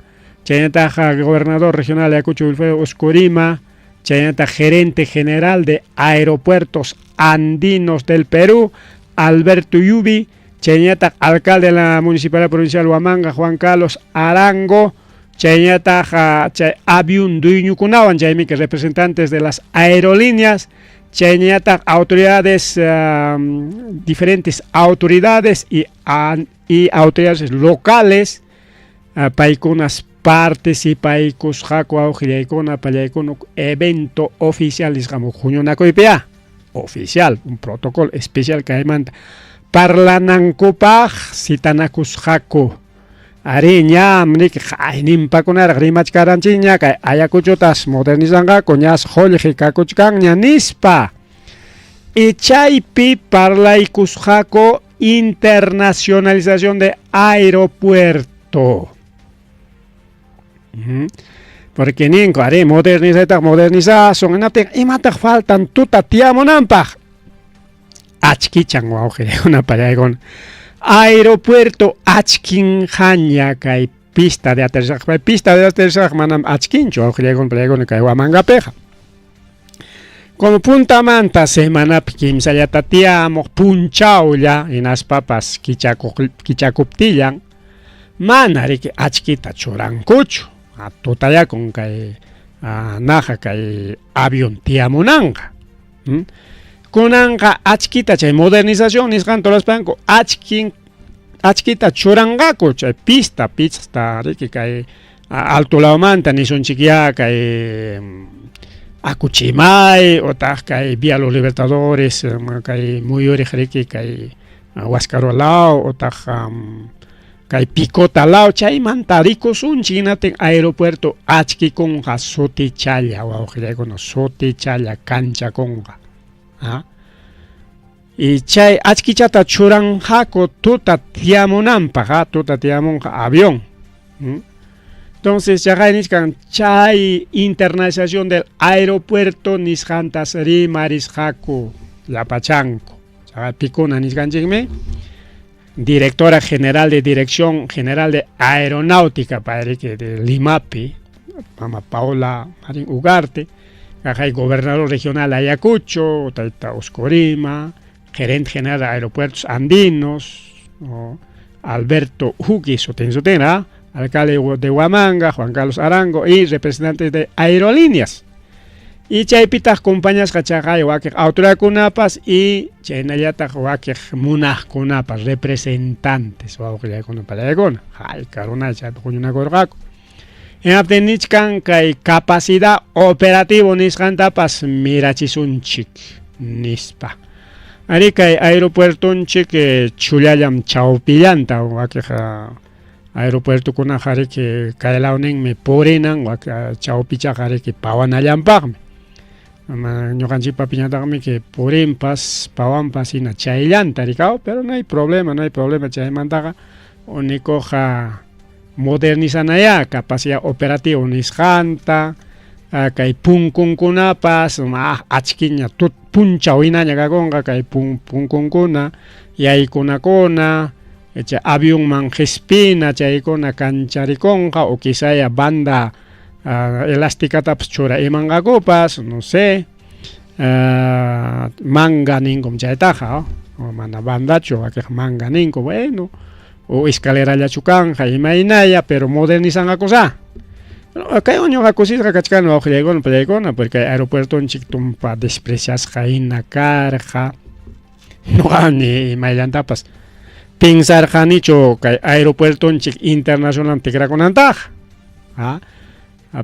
chaynataqa gobernador regional de Ayacucho Wilfredo Oscorima, chaynataq gerente general de Aeropuertos Andinos del Perú, Alberto Yubi, chaynataq alcalde de la Municipalidad Provincial Huamanga, Juan Carlos Arango, chaynataq chay avión dueñukunawan, chaymi que representantes de las aerolíneas, chaynataq autoridades, diferentes autoridades y autoridades locales, paykunas participaykusqaku wawqillaykuna pallaykuna evento oficial nisqamu huñunakuypiya oficial, un protocolo especial kaymanta parlanankupaq citanakusqaku. Ari ñam riki qayninpakunaraq rimachkaranchikña kay Ayacuchotas modernizanqaku ñas qullqi kakuchkanña nispa. Y chaypi parlaykusqaku internacionalización de aeropuerto. Porque ninku, ari modernizaytaq modernizasun, hinaptin imataq faltan tuta tiyamunanpaq? Achkichan wawqillaykuna pallaykuna. Aeropuerto achkinqaña kay pista de aterrizaje. Pista de aterrizaje manam achkinchu wawqillaykuna pallaykuna kay Huamangapiqa. Como puntamanta semanapi kimsallata tiyamuq punchawlla hinaspapas kichakuptillan mana riki achkita churankuchu. Tutayakun kay naqa kay avión tiyamunanqa. Kunanqa achkita chay modernización nisqanta ruraspanku achkita churanqaku chay pista riki kay alto lawmanta nisunchik kay Acuchimay otaq kay Vía Los Libertadores kay muyuriq riki kay Huáscaro law otaq kay Picota law chaymanta rikusunchik hinaptin aeropuerto achkikunqa sutichalla wawqillaykuna sutichalla kanchakunqa. Y chay achkichata churanqaku tuta tiyamunanpaq, tuta tiyamunqa avión. Entonces chaqay nichkan chay internacionalización del aeropuerto nisqantas rimarisqaku llapachanku. Chaqay pikuna nisqanchikmi directora general de Dirección General de Aeronáutica padre de Limapi, mama Paola Marín Ugarte, kaqay gobernador regional Ayacucho, tayta Oscorima, gerente general de Aeropuertos Andinos, Alberto Hugues Sotensotena, alcalde de Huamanga, Juan Carlos Arango y representantes de aerolíneas. Y chaypitaq compañasqa chaqay wakiq autoridadkunapas y chaynallataq wakiq munaqkunapas representantes wawqillaykuna pallaykuna hayka runa chaypi huñunakurqaku. Hinaptin nichkan kay capacidad operativo nisqantapas mirachisunchik nispa. Ari kay aeropuertonchik chullallam chawpillanta wakiq aeropuertokunaqa riki kay lawninmi purinan wak chawpichaqa riki pawanallanpaqmi. Ñuqanchikpapiñataqmi que purinpas, pawanpas hina chayllanta rikaw, pero no hay problema, no hay problema chaymantaqa unikuqa modernizanayá capacidad operativa nisqanta, kay punkunkunapas achkiña punchaw hinaña kakunqa kay punkunkuna, yaykunakuna, chay avionman qispina chaykuna kancharikunqa o quizaya banda elasticatapas chura imanqakupas, no sé, manga ninkum chaytaqa, o mana bandachu, wakinqa manga ninku, bueno, o escalerallachu kanqa, imaynaya, pero modernizanqakusá. Kaywan ñuqa kusisqa kachkani wawqillaykuna, pallaykuna, porque kay aeropuertonchik tumpa despreciasqa hina karqa. Ñuqa ni imayllantapas pensarqanichu kay aeropuertonchik internacional tikrakunantaqa. ¿Ah?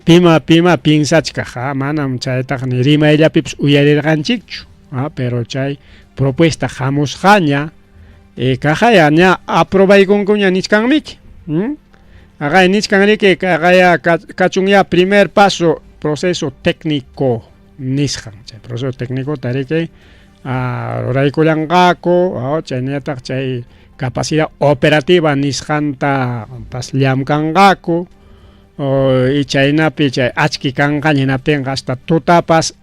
Pima pima piensachkaq, ¿ah? Manam chaytaqa ni rimayllapipas uyarirqanchikchu, ¿ah? Pero chay propuesta hamusqaña, kaqaya ña aprobaykunkuña nichkanmiki. Aqay nichkan riki kaqaya kachunya primer paso proceso técnico nisqan. Chay proceso técnico riki ruraykullanqaku, chaynallataq chay capacidad operativa nisqanta pas llamkanqaku, y chaynapi chay achki kanqaña hinaptinqa hasta tutapas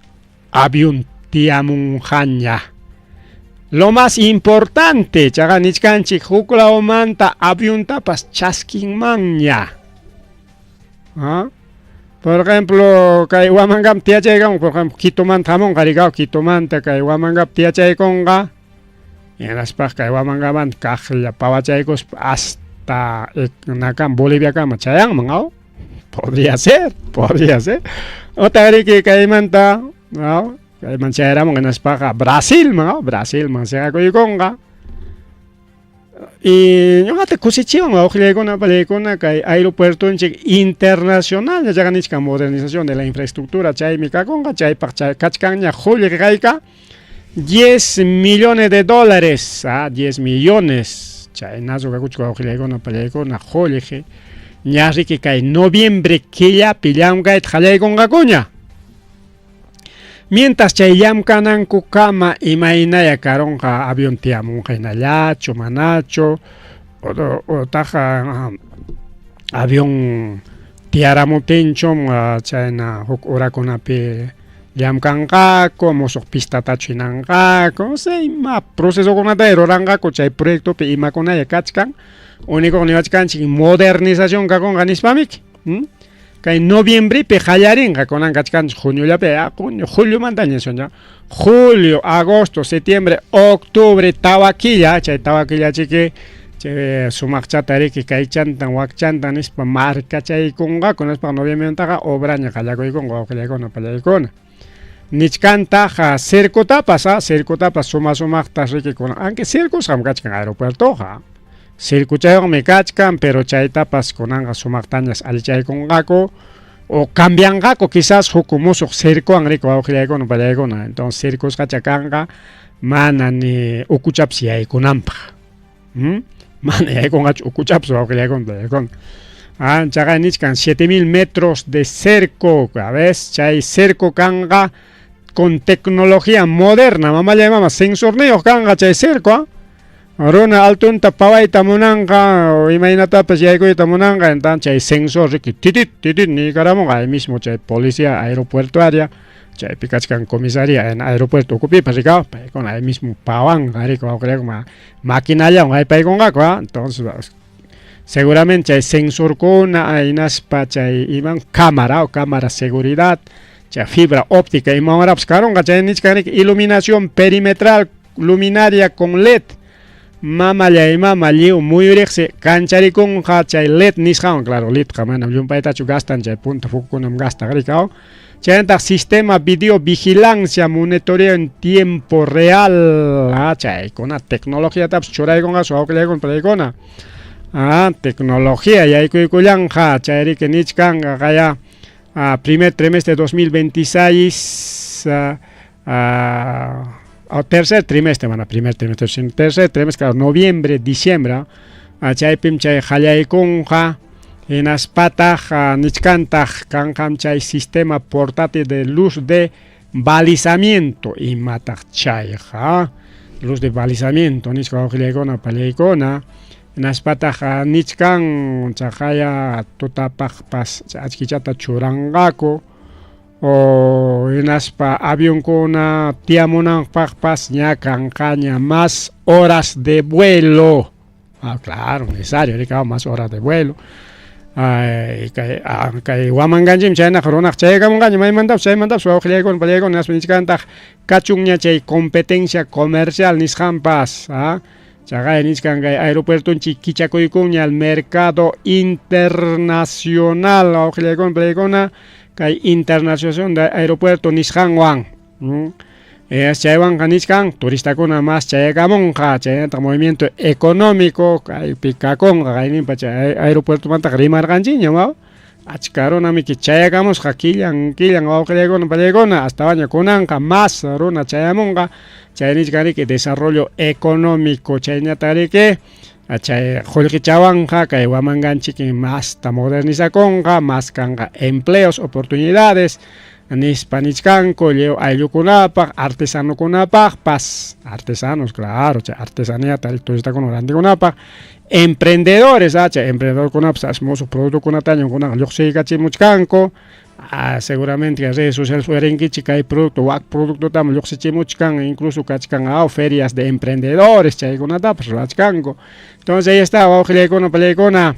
avión tiyamunqaña. Lo más importante, chaqa nichkanchik huk lawmanta aviontapas chaskinmanña. ¿Ah? Por ejemplo, kay Huamangap tiyachaykan, por ejemplo, Quitomanta hamunqa rikaw, Quitomanta kay Huamangap tiyachaykunqa, hinaspaq kay Huamangamanta kaqlla pawachaykuspa hasta nakam Boliviakama chayanman, aw? Podría ser, podría ser. Otaq riki kaymanta, aw? Kayman chayaramun hinaspaqa Brasilman, aw? Brasilman siqakuykunqa. Y ñuqata kusichiwan wawqillaykuna, pallaykuna kay aeropuertonchik internacional chaqa nichkan modernización de la infraestructura chaymi kakunqa, chaypaq chay kachkanña qullqi kayka 10 millones de dólares, 10 millones, chaynachu kakuchka wawqillaykuna, pallaykuna, qullqi ña riki kay noviembre killapi llamkayta qallaykunqakuña. Mientras chay llamkanankukama imaynaya karunqa avión tiyamunqa hinallachu, manachu, otaq avión tiyaramuptinchum chayna huk horakunapi llamkanqaku, musuq pistatachu hinanqaku, no sé, ima procesokunata ruranqaku chay proyectopi imakunaya kachkan, único niwachkanchik modernización kakunqa nispamiki. Kay noviembrepi qallarinqa, kunan kachkanchik juniollapi, junio, juliomantaña ña, julio, agosto, septiembre, octubre, tawa killa, chay tawa killa chiki, chay sumaqchata riki kaychantan, wakchantan nispa markachaykunqaku, nispa noviembremantaqa obraña qallakuykunqa, wawqillaykuna, pallaykuna. Nichkantaq circotapas, circotapas suma sumaqta riki kunan, aunque circosqam kachkan aeropuertoqa, circochaywanmi kachkan, pero chaytapas kunanqa sumaqtañas allichaykunqaku o cambianqaku quizás huk musuq circowan riki wawqillaykuna, pallaykuna, entonces circosqacha kanqa mana ni ukuchapas yaykunanpaq. Mana yaykunqachu ukuchapas wawqillaykuna, pallaykuna. Chaqa nichkan 7000 metros de cerco, a ver, chay cerco kanqa con tecnología moderna, mamallay mama, sensorniyuq kanqa chay cerco, Runa altunta pawayta munanqa o imaynatapas yaykuyta munanqa, entonces chay sensor riki titit titit niykaramunqa, ahí mismo chay policía aeropuertuaria, chaypi kachkan comisaría en aeropuerto ukupipas rikaw, paykuna ahí mismo pawanqa riki wawqillaykuna, maquinallawan haypaykunqaku, entonces seguramente chay sensorkuna hinaspa chay iman cámara o cámara seguridad, chay fibra óptica imawanrapas karunqa, chay nichkan riki iluminación perimetral luminaria con LED, mamallay mama lliw muyuriqsi kancharikunqa chay LED nisqanwan, claro, LEDqa manam llumpaytachu gastan, chay punta focokunam gastaq rikaw. Chaynataq sistema video vigilancia monitoreo en tiempo real, chaykuna tecnologiatapas churaykunqasu wawqillaykuna, pallaykuna. Tecnología yaykuykullanqa, chayriki nichkan qaya primer trimestre 2026, tercer trimestre, mana primer trimestre, sino tercer trimestre, claro, noviembre, diciembre, chaypim chay qallaykunqa, hinaspataq nichkantaq kanqam chay sistema portátil de luz de Balizamiento imataq chayqa luz de balizamiento nisqa wawqillaykuna pallaykuna hinaspataq nichkan chaqaya tutapaqpas achkichata churanqaku o hinaspa avionkuna tiyamunanpaqpas ña kanqaña más horas de vuelo. Ah, claro, necesario, rika más horas de vuelo. Ay, kay kay Huamanganchikmi chaynaqa runaq chayakamunqaña maymantapas chaymantapas wawqillaykuna pallaykuna hinaspa nichkantaq kachunña chay competencia comercial nisqanpas ah chaqay nichkan kay aeropuertonchik kichakuykunña al mercado internacional wawqillaykuna pallaykuna kay internacionalización de aeropuerto nisqanwan. Chaywanqa nichkan turistakuna mas chayakamunqa chaynataq movimiento económico kaypi kakunqa kayninpa chay aeropuertomantaqa rimarqanchikñam waw achka runamiki chayakamusqa killan killan wawqillaykuna pallaykuna astawanña kunanqa mas runa chayamunqa chay nichkan riki desarrollo económico chayñataq riki chay qullqichawanqa kay Huamanganchikmi masta modernizakunqa mas kanqa empleos oportunidades nispa nichkanku lliw ayllukunapaq artesanokunapaqpas artesanos claro chay artesanía turistakuna rantikunapaq emprendedores chay emprendedorkunapas as musuq productokunataña kunaqa lluqsiykachimuchkanku seguramente kay redes sociales uyarinkichik kay producto wak productotam lluqsichimuchkan incluso kachkan ferias de emprendedores chaykunatapas rurachkanku entonces ahí está wawqillaykuna pallaykuna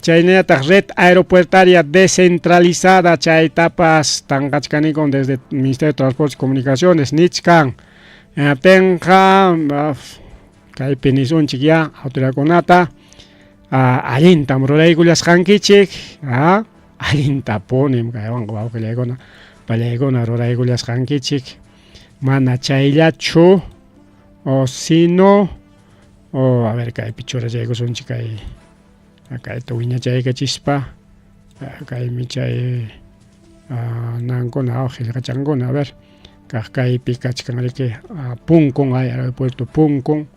chaynallataq red aeropuertaria descentralizada chaytapas tanqachkanikun desde Ministerio de Transportes y Comunicaciones nichkan hinaptinqa kaypi nisunchik ya autoridadkunata allintam ruraykullasqankichik allintapunim kaywanqa wawqillaykuna pallaykuna ruraykullasqankichik mana chayllachu o sino o a ver kaypi churachaykusunchik kay kayta wiñachaykachispa kaymi chay nankuna qillqachankuna a ver kaq kaypi kachkan riki punkun hay aeropuerto punkun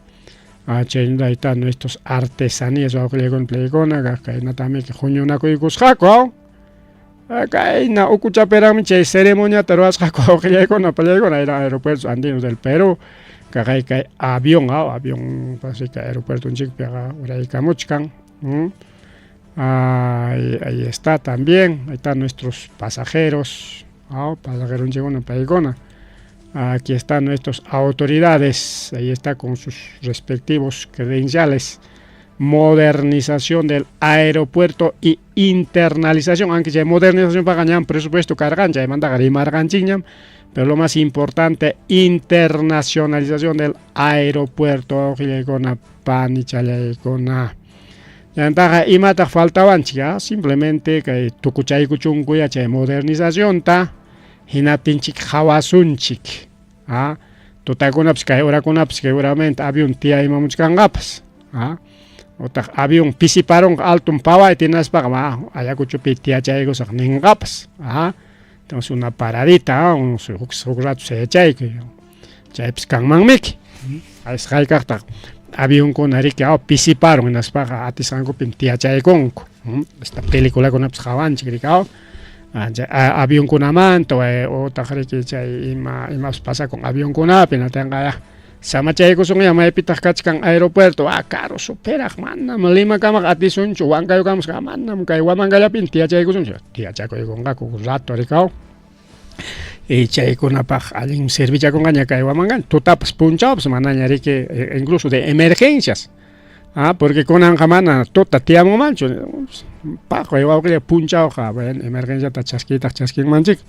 chaynata ahí están nuestros artesanías wawqillaykuna playkuna kaq kaynatamiki huñunakuykusqaku kayna ukuchapiraqmi chay ceremoniata ruwasqaku wawqillaykuna pallaykuna aeropuertos andinos del Perú kaqay kay avión avión kay aeropuertonchikpiqa uraykamuchkan ahí está también ahí están nuestros pasajeros pasajeronchikkuna paykuna aquí están nuestras autoridades ahí está con sus respectivos credenciales modernización del aeropuerto y internalización aunque chay modernización paqa ñam presupuesto karqan chaymantaqa rimarqanchikñam pero lo más importante internacionalización del aeropuerto wawqillaykuna panichallaykuna chantaqa imataq faltawanchik simplemente kay tukuchaykuchunkuya chay modernizacionta hinaptinchik hawasunchik tutakunapas kay horakunapas seguramente avión tiyaymamuchkanqapas utaq avión pisiparunqa alton pawayta hinaspaqa Ayacuchopi tiyachaykusaq ninqapas entonces una paradita huk rato sayachaykuy chaypis kanmanmiki hayk'aqtaq avionkuna riki pisiparun hinaspaqa atisqankupim tiyachaykunku esta peliculakunapas qawanchik riki avionkunamanta utaq riki chay ima imapas pasakun avionkunapi hinaptinqa samachaykusunya maypitaq kachkan aeropuerto karu superaq manam Limakamaqa atisunchu Huancayokamaqa manam kay Huamangallapin tiyachaykusunchu tiyachakuykunqaku rato riki y chaykunapaq allin servichakunqaña kay Huamangan tutapas punchawpas manaña riki incluso de emergencias porque kunanqa mana tuta tiyamunmanchu paqway wawqilla punchawqa bueno emergenciata chaskiytaq chaskinmanchik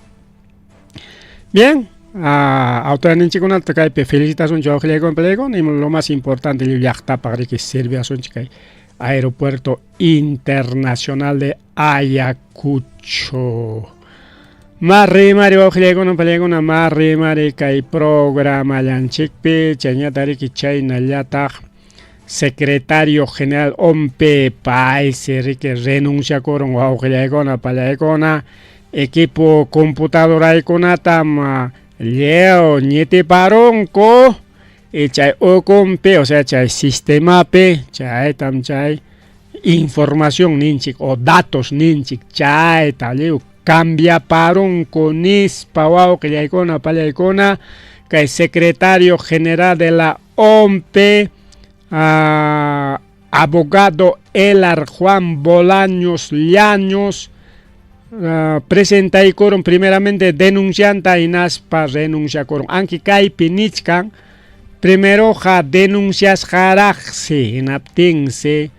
bien autoridadninchikkunata kaypi felicitasunchik wawqillaykuna pallaykuna y lo más importante lliw llaqtapaq riki serviasunchik kay aeropuerto internacional de Ayacucho Marri mari wawqillaykuna pallaykuna marri mari kay programallanchikpi chayñata riki chaynallataq secretario general ONPE paysi riki renunciakurun wawqillaykuna pallaykuna equipo computadoraykunatam lliw ñitiparunku y chay ukunpi o sea chay sistemapi chaytam chay información ninchik o datos ninchik chayta lliw Cambiaparunku nispa wawqillaykuna pallaykuna kay secretario general de la OMPE abogado Elar Juan Bolaños Llaños presentaykurun primeramente denuncianta hinaspa renunciakurun anki kaypi nichkan primeroqa denunciasqaraqsi hinaptinsi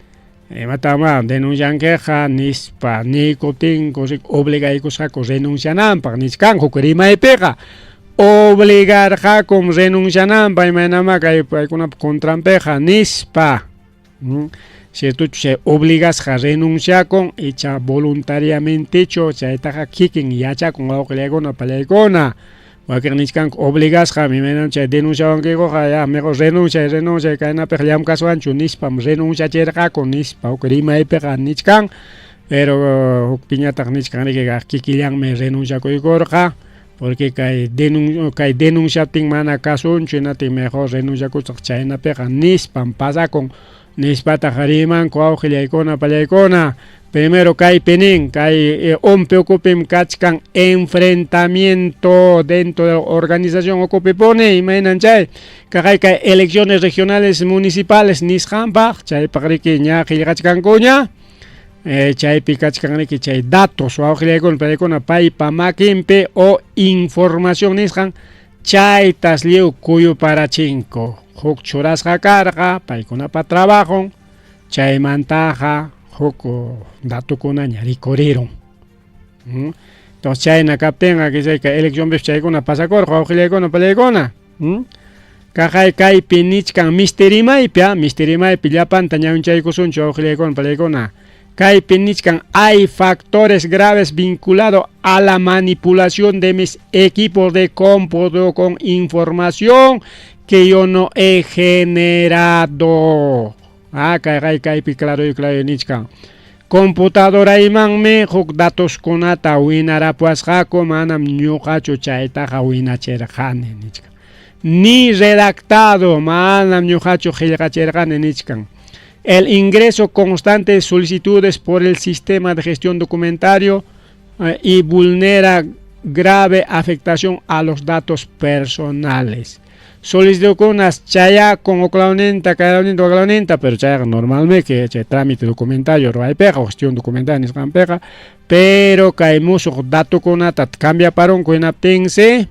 imatamá denunciankiqa nispa niykuptinku obligaykusqaku renunciananpaq nichkan huk rimaypiqa obligarqakum renunciananpaq imaynamá kay paykunapa contranpiqa nispa. Ciertochu chay obligasqa renunciakun icha voluntariamentechu chaytaqa kikin yachakun wawqillaykuna pallaykuna wakin nichkanku obligasqa imaynam chay denunciawankikuqa ya mejor renunciay renunciay kaynapiqa llamkaswanchu nispam renunciachirqaku nispa huk rimaypiqa nichkan pero hukpiñataq nichkan riki kikillanmi renunciakuykurqa porque kay denun kay denunciaptin mana kasunchu hinaptin mejor renunciakusaq chaynapiqa nispam pasakun nispataq rimanku wawqillaykuna pallaykuna primero kaypi nin kay OMPE ukupim kachkan enfrentamiento dentro de la organización ukupi puni imaynan chay kaqay kay elecciones regionales municipales nisqanpaq chaypaq riki ña qillqachkankuña chaypi kachkan riki chay datos wawqillaykuna pallaykuna paypa makinpi o información nisqan chaytas lliw kuyuparachinku huk churasqa karqa paykunapa trabajon chaymantaqa huk datukunaña rikurirun. Entonces chayna kaptinqa kay eleccionpis chaykuna pasakurqa wawqillaykuna pallaykuna. Kaqay kaypi nichkan mistirimaypi mistirimaypi llapanta ñawinchaykusunchu wawqillaykuna pallaykuna. Kaypi nichkan hay factores graves vinculados a la manipulación de mis equipos de cómputo con información que yo no he generado. Kay kaypi claro y claro nichkan. Computadoraymanmi huk datoskunata winarapuasqaku manam ñuqachu chaytaqa winachirqani nichkan. Ni redactado manam ñuqachu qillqachirqani nichkan. El ingreso constante de solicitudes por el sistema de gestión documentario y vulnera grave afectación a los datos personales. Solicitudes chayakun uklawninta kaylawninta waklawninta pero chayqa normalmente que chay trámite documentario ruwaypiqa gestión documental nisqanpiqa pero kay musuq datukunata cambiaparunku hinaptinsi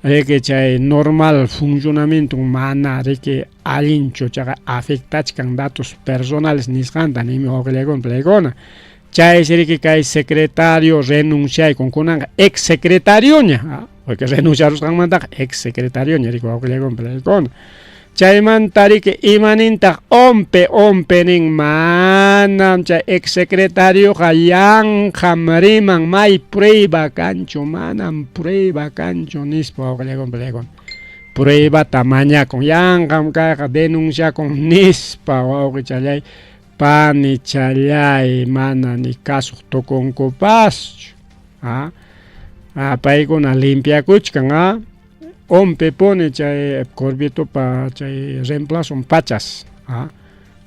riki chay normal funcionamiento mana riki allinchu chayqa afectachkan datos personales nisqanta ninmi wawqillaykuna pallaykuna chaysi riki kay secretario renunciaykun kunanqa ex secretarioña porque renunciarusqanmantaqa ex secretarioña riki wawqillaykuna pallaykuna chaymanta riki imanintaq OMPE OMPE nin manam chay ex secretarioqa yanqam riman may prueba kanchu manam prueba kanchu nispa wawqillaykuna pallaykuna pruebata mañakun yanqam kayqa denunciakun nispa wawqichallay panichalay mana ni kasuq tukunkupaschu paykuna limpiakuchkan OMPE pone chay Corbietopa chay reemplazo pachas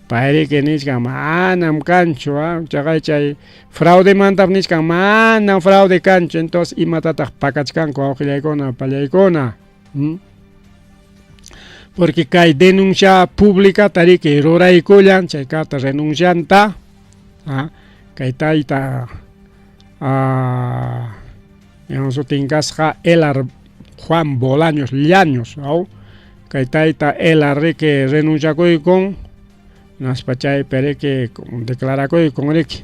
payriki nichkan manam kanchu chaqay chay fraudemanta nichkan manam fraude kanchu entonces imatataq pakachkanku wawqillaykuna pallaykuna porque kay denuncia pública tariki ruraykullan chay carta renuncianta kay tayta sutin kasqa Elar Juan Bolaños Llaños kay tayta Elar riki renunciakuykun hinaspa chaypi riki declarakuykun riki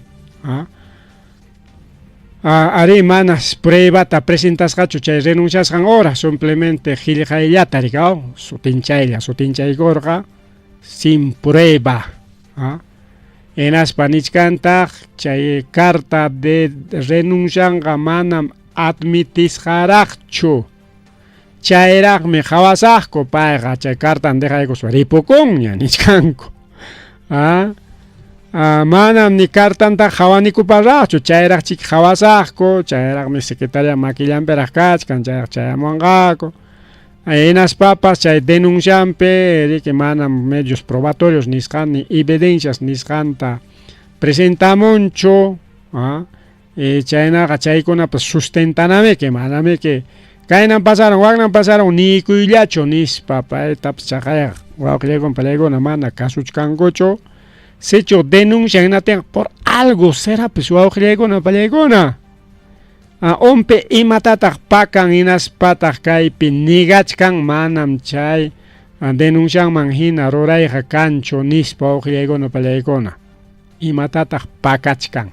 ari manas pruebata presentasqachu chay renunciasqan hora simplemente qillqayllata riki sutinchaylla sutinchaykurqa sin prueba hinaspa nichkantaq chay carta de renuncianqa manam admitisqaraqchu chayraqmi qhawasaqku payqa chay cartan dejaykuspa ripukunña nichkanku manam ni cartanta qhawanikuparaqchu chayraq chiki qhawasaqku chayraqmi secretaria makillanpiraq kachkan chayraq chayamunqaku hinaspapas chay denuncianpi riki manam medios probatorios nisqan ni evidencias nisqanta presentamunchu. Chaynaqa chaykunapas sustentanamiki, manamiki kaynan pasaron, waknan pasaron niykuyllachu nispa paytapas chaqayaq wawqillaykuna palaykuna mana kasuchkankuchu. Sichu denuncian hinaptinqa por algo serapis wawqillaykuna palaykuna. Umpi imatataq pakan hinaspataq kaypi nigachkan manam chay denuncianman hina rurayqa kanchu nispa wawqillaykuna palaykuna. Imatataq pakachkan?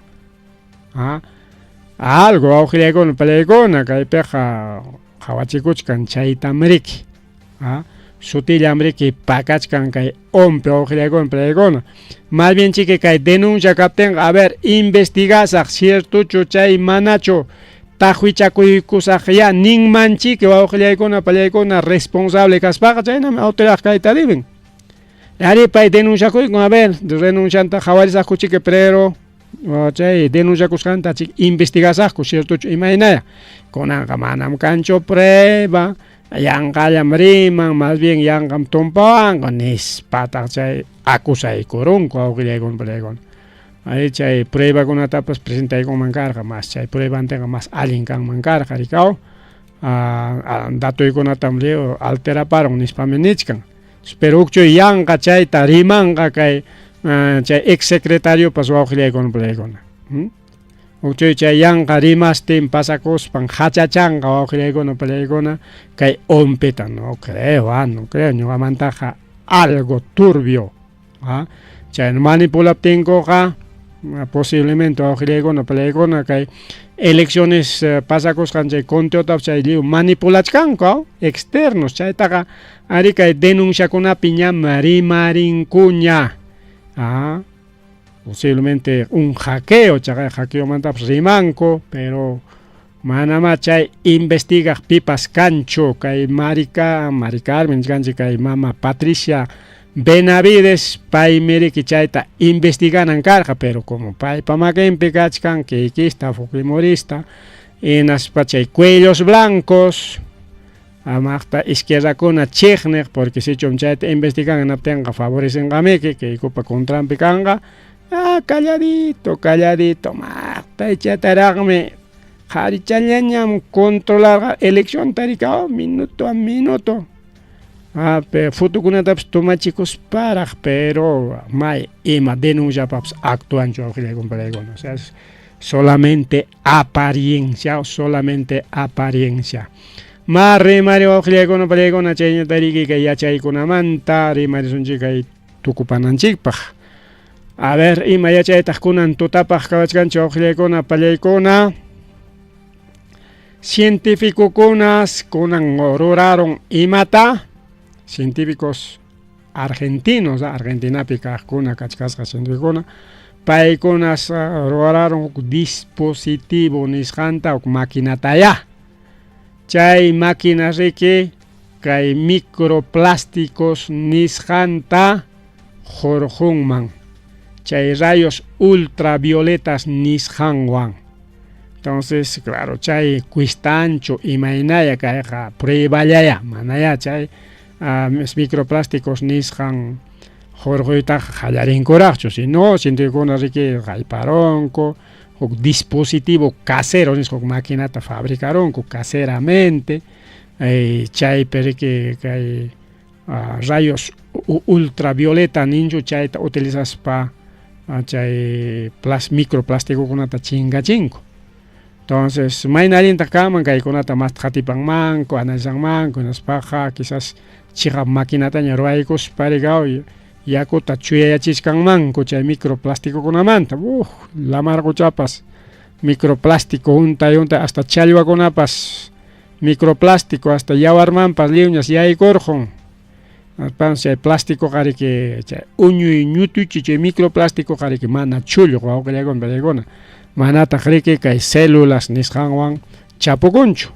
Algo wawqillaykuna palaykuna kaypiqa qhawachikuchkan chaytam riki. Sutillam riki pakachkan kay umpi wawqillaykuna palaykuna. Más bien chiki kay denuncia kaptinqa, a ver, investigasaq ciertochu chay manachu taqwichakuykusaq ya ninman chiki wawqillaykuna palaykuna responsable kaspaqa chaynami autoridad kayta deben. Ari pay denunciakuykun, a ver, denuncianta qhawarisaqku chiki, pero chay denunciakusqanta chiki investigasaqku ciertochu imaynaya. Kunanqa manam kanchu prueba, yanqallam riman, más bien yanqam tumpawanku nispataq chay acusaykurunku wawqillaykuna palaykuna. Ari chay pruebakunatapas presentaykunman karqa, mas chay pruebantinqa mas allin kanman karqa rikaw. Datuykunatam lliw alteraparun nispami nichkan. Pero hukchuy yanqa chayta rimanqa kay chay ex secretariopas wawqillaykuna palaykuna. Hukchuy chay yanqa rimastin pasakuspan hachachanqa wawqillaykuna palaykuna kay umpita. No creo, no creo, ñuqamantaqa algo turbio. Chay manipulaptinkuqa posiblemente wawqillaykuna palaykuna kay elecciones pasakusqan chay conteotapas chay lliw manipulachkanku externos chaytaqa ari kay denunciakunapi ñam rimarinkuña. Posiblemente un hackeo, chaqay hackeomantapas rimanku, pero manamá chay investigaq pipas kanchu kay Mari Carmen nichkanchik kay mama Patricia Benavides paymi riki chayta investiganan karqa, pero como paypa makinpi kachkan kikista fujimorista hinaspa chay cuellos blancos amaqta izquierdakuna chiqniq, porque sichum chayta investigan hinaptinqa favorecenqamiki Keikopa contranpi kanqa, calladito, calladito, maqta ichataraqmi qharichallañam controlarqa eleccionta rikaw minuto a minuto. Pero fotokunatapas tomachikusparaq, pero may ima denunciapapas actuanchu wawqillaykuna, o sea, solamente apariencia, solamente apariencia. Ma rimari wawqillaykuna palaykuna chayñata riki kay yachaykunamanta rimarisunchik kay tukupananchikpaq. A ver, ima yachaytaq kunan tutapaq kawachkanchik wawqillaykuna palaykuna. Científicokunas kunan ruraron imata, científicos argentinos, Argentinapi kaqkuna kachkasqa científicokuna, paykunas ruraron huk dispositivo nisqanta huk maquinataya. Chay máquina riki kay microplásticos nisqanta hurqunman, chay rayos ultravioletas nisqanwan. Entonces, claro, chay cuistanchu imaynaya kayqa prueballaya, manaya chay microplásticos nisqan hurquytaqa qallarinkuraqchu, sino científicokuna riki hayparonku huk dispositivo casero nisqa huk maquinata fabricaronku caseramente, chaypi riki kay rayos ultravioleta ninchu chayta utilizaspa chay microplastikokunata chingachinku. Entonces, mayna allintaq kanman kaykunata masta qatipanmanku, analizanmanku, hinaspaqa quizás chiqap maquinataña ruwaykuspa rikaw yakuta chuyayachiskanmanku chay microplastikokunamanta. Lamar quchapas microplástico huntay huntay hasta challwakunapas microplástico hasta yawarmanpas lliwñas yaykurqun. Chay plástico qariki chay uñuy ñutuchi chay microplástico qariki mana chulluq wawqillaykuna palaykuna. Manataq riki kay células nisqanwan chapukunchu.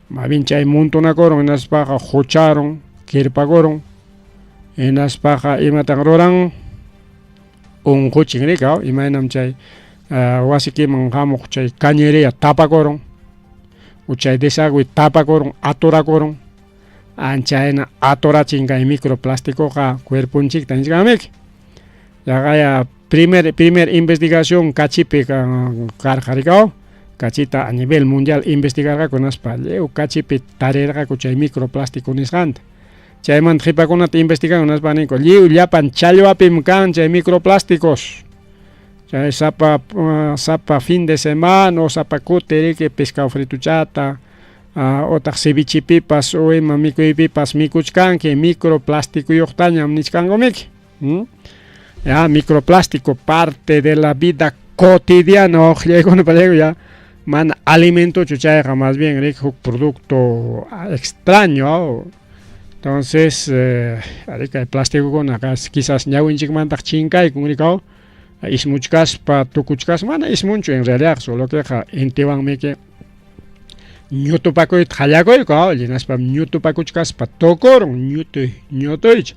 Más bien chay montonakurun hinaspaqa hucharun, kirpakurun. Hinaspaqa imatan ruran unquchin rikaw, imaynam chay wasikiman hamuq chay cañería tapakurun, o chay desagüe tapakurun, aturakurun. Anchayna aturachin kay microplastikoqa cuerponchikta nichkanmiki. Yaqaya primer investigación kachipi karqa rikaw. Kachita a nivel mundial investigarqaku hinaspa lliw kachipi tarirqaku chay microplástico nisqanta. Chaymanta qhipakunata investigan hinaspa ninku lliw llapan challwapim kan chay microplásticos. Chay sapa sapa fin de semana o sapa kuti riki pescado frituchata otaq cevichepipas o ima mikuypipas mikuchkanki microplasticoyuqtañam nichkankumiki. Ya, microplástico parte de la vida cotidiana wawqillaykuna pallayku ya mana alimentochu chayqa más bien riki huk producto extraño. Entonces ari kay plasticokuna quizás ñawinchikmantaq chinkaykun rikaw ismuchkaspa tukuchkaspa mana ismunchu en realidad solo queqa intiwanmiki ñutupakuyta qallakuyku hinaspam ñutupakuchkaspa tukurun ñutuy ñutuycha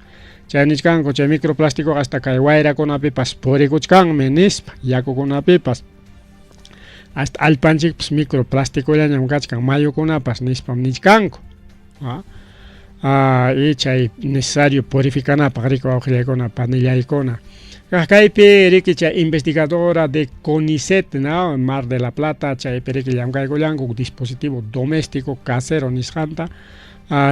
chay nichkanku chay microplásticos hasta kay wayrakunapipas purikuchkanmi nispa yakukunapipas hasta allpanchikpas microplasticollañam kachkan mayukunapas nispam nichkanku y chay necesario purificanapaq riki wawqillaykuna panillaykuna kaypi riki chay investigadora de CONICET, ¿no? Mar de la Plata, chaypi riki llamkaykullanku dispositivo doméstico casero nisqanta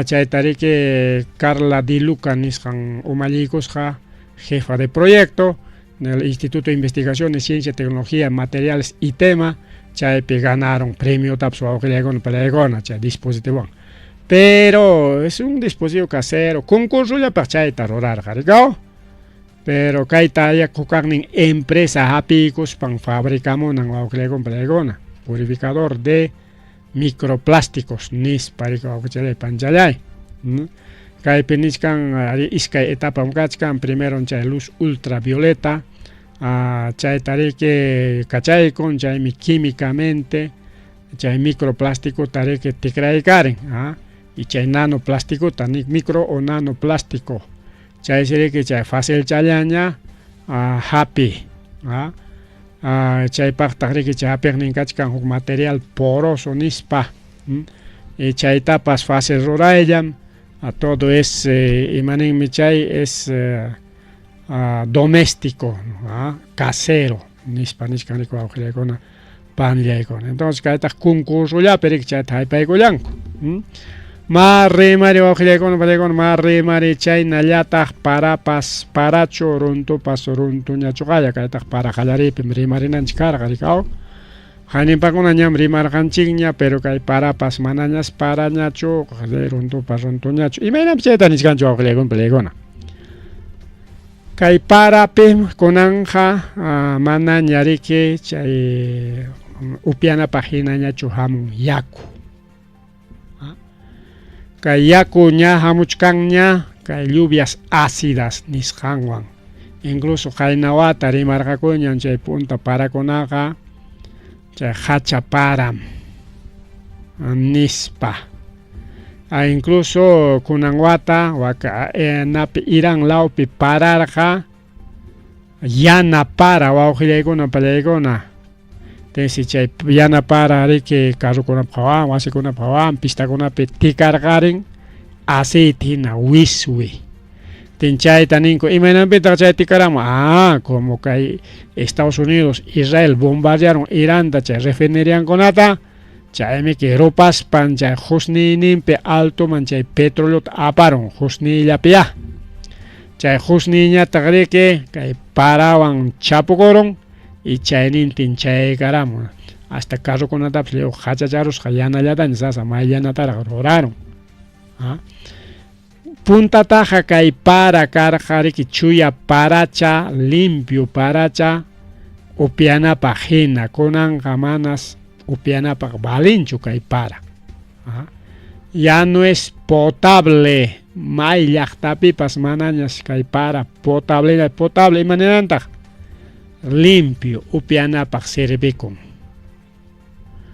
chayta riki Carla Di Luca nisqan umalliykusqa jefa de proyecto del Instituto de Investigación de Ciencia, Tecnología, Materiales y Tema, chaypi ganaron premio tapas wawqillaykuna panillaykuna chay dispositivowan. Pero es un dispositivo casero, concursollapaq chayta rurarqa rikaw. Pero kayta hukaqnin empresa hapiykuspan fabricamunan wawqillaykuna panillaykuna purificador de microplásticos nispa riki wawqichalay panchalay. Kaypi nichkan ari iskay etapam kachkan, primero chay luz ultravioleta chayta riki kachaykun, chaymi químicamente chay microplástico riki tikraykarin y chay nanoplástico micro o nanoplástico chaysi riki chay fácil challaña hapi chaypaqtaq riki chay hapiqnin kachkan huk material poroso nispa y chaytapas fácil rurayllam todo es imaninmi chay es doméstico casero nispa nichkan riki wawqillaykuna panillaykuna. Entonces kaytaq concursollapi riki chayta haypaykullanku. Ma rimari wawqillaykuna panillaykuna ma rimari chaynallataq parapas parachu runtupas runtuñachuqaya kaytaq para qallariypim rimarinanchik karqa rikaw. Haninpakuna ñam rimarqanchikña pero kay parapas manañas parañachu runtupas runtuñachu imaynanpi chayta nichkanchik wawqillaykuna panillaykuna. Kay parapi kunanja manaña riki chay upyanapaq hinañachu hamun yaku. Kay yaku ña hamuchkanña kay lluvias ácidas nisqanwan. Incluso qaynawata rimarqakuñan chay punta parakunaqa chay hacha param nispa. Incluso kunan wata waka napi Irán lawpi pararqa yana para wawqillaykuna pallaykuna. Tensi chay yana para riki carrokunap hawan, wasikunap hawan, pistakunapi tikarqarin aceite hina wiswi. Tin chayta ninku imaynanpitaq chay tikaramun como kay Estados Unidos, Israel bombardearon Iranta chay refineriankunata chaymi kay rupaspan chay husniyninpi altoman chay petroleota aparun husniyllapiya. Chay husniyñataq riki kay parawan chapukurun y chaynintin chaykaramun hasta carrokunatapas lliw hachacharusqa yanallataña sasa mayllanataraq rurarun. Puntataqa kay para karqa riki chuya paracha, limpio paracha upyanapaq hina, kunanqa manas upyanapaq valinchu kay para. Ya no es potable, may llaqtapipas manañas kay para potable, potable imaninantaq limpio upyanapaq servikun.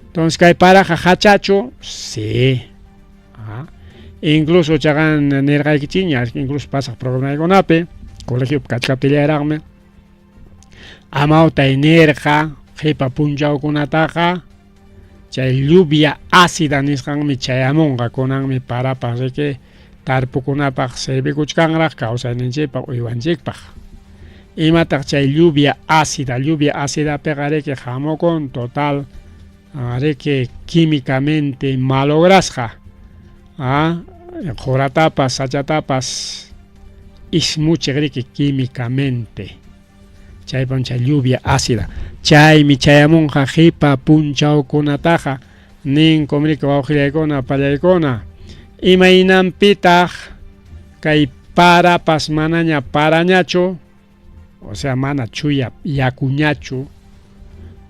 Entonces kay paraqa hachachu, sí. Incluso chaqan nirqaykichikña, incluso pasaq programaykunapi, colegiopi kachkaptillaraqmi amawtay nirqa qhipa punchawkunataqa chay lluvia ácida nisqanmi chayamunqa, kunanmi parapaq riki tarpukunapaq servikuchkanraq kawsayninchikpaq uywanchikpaq. Imataq chay lluvia ácida, lluvia ácidapiqa riki hamukun total Riki químicamente malograsqa quratapas sachatapas ismuchiq riki químicamente. Chaypam chay lluvia ácida. Chaymi chayamunqa qipa punchawkunataqa ninkum riki wawqillaykuna pallaykuna. Imaynanpitaq kay parapas manaña parañachu, o sea mana chuya yakuñachu,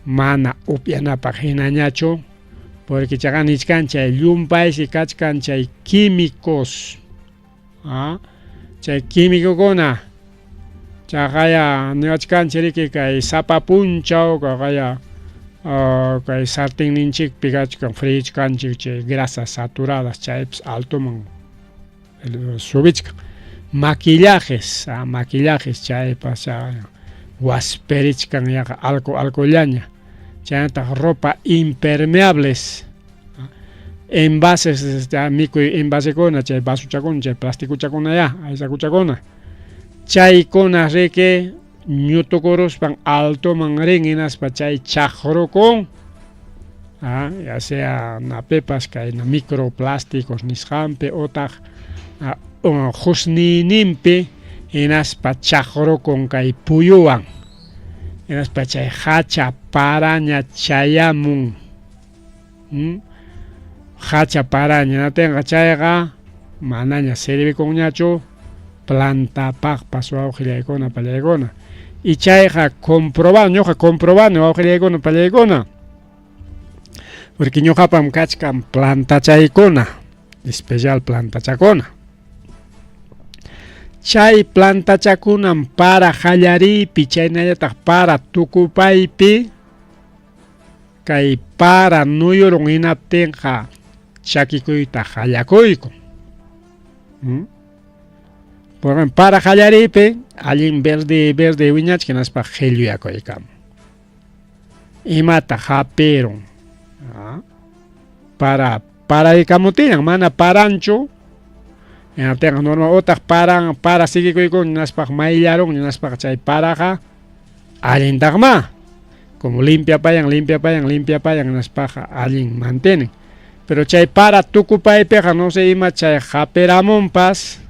mana upyanapaq hinañachu, porque chaqa nichkan chay llumpaysi kachkan chay químicos. Chay químicokuna chaqaya niwachkanchik riki kay sapa punchaw kaqaya kay sartenninchikpi kachkan freichkanchik chay grasas saturadas chaypis altoman subichkan. Maquillajes, maquillajes chaypas waspirichkan yaqa alco alcollaña. Chaynataq ropa impermeables, envases, mikuy envasekuna, chay vasochakuna, chay plasticochakuna ya, aysakuchakuna. Chaykuna riki ñutukuruspan altoman rin hinaspa chay chaqrukun, ya sea napipas kay microplásticos nisqanpi utaq qusniyninpi hinaspa chaqrukun kay puyuwan. Hinaspa chay hacha paraña chayamun. Hacha paraña natinqa chayqa manaña servikunñachu plantapaqpas wawqillaykuna pallaykuna. Y chayqa comprobado, ñuqa comprobani wawqillaykuna pallaykuna. Porque ñuqapam kachkan plantachaykuna, especial plantachakuna. Chay plantachakunam para qallariypi chaynallataq para tukupaypi kay para nuyurun hinaptinqa chakikuyta qallakuyku. Por para qallariypi allin verde verde wiñachkan hinaspa qilluyakuykamun. Imata hapirun para paraykamutillan mana paranchu hinaptinqa normal utaq paran para siguikuykun hinaspa mayllarun hinaspa chay paraqa allintaqma como limpiapayan limpiapayan limpiapayan hinaspaqa allin mantienen. Pero chay para tukupaypiqa no sé ima chay hapiramunpas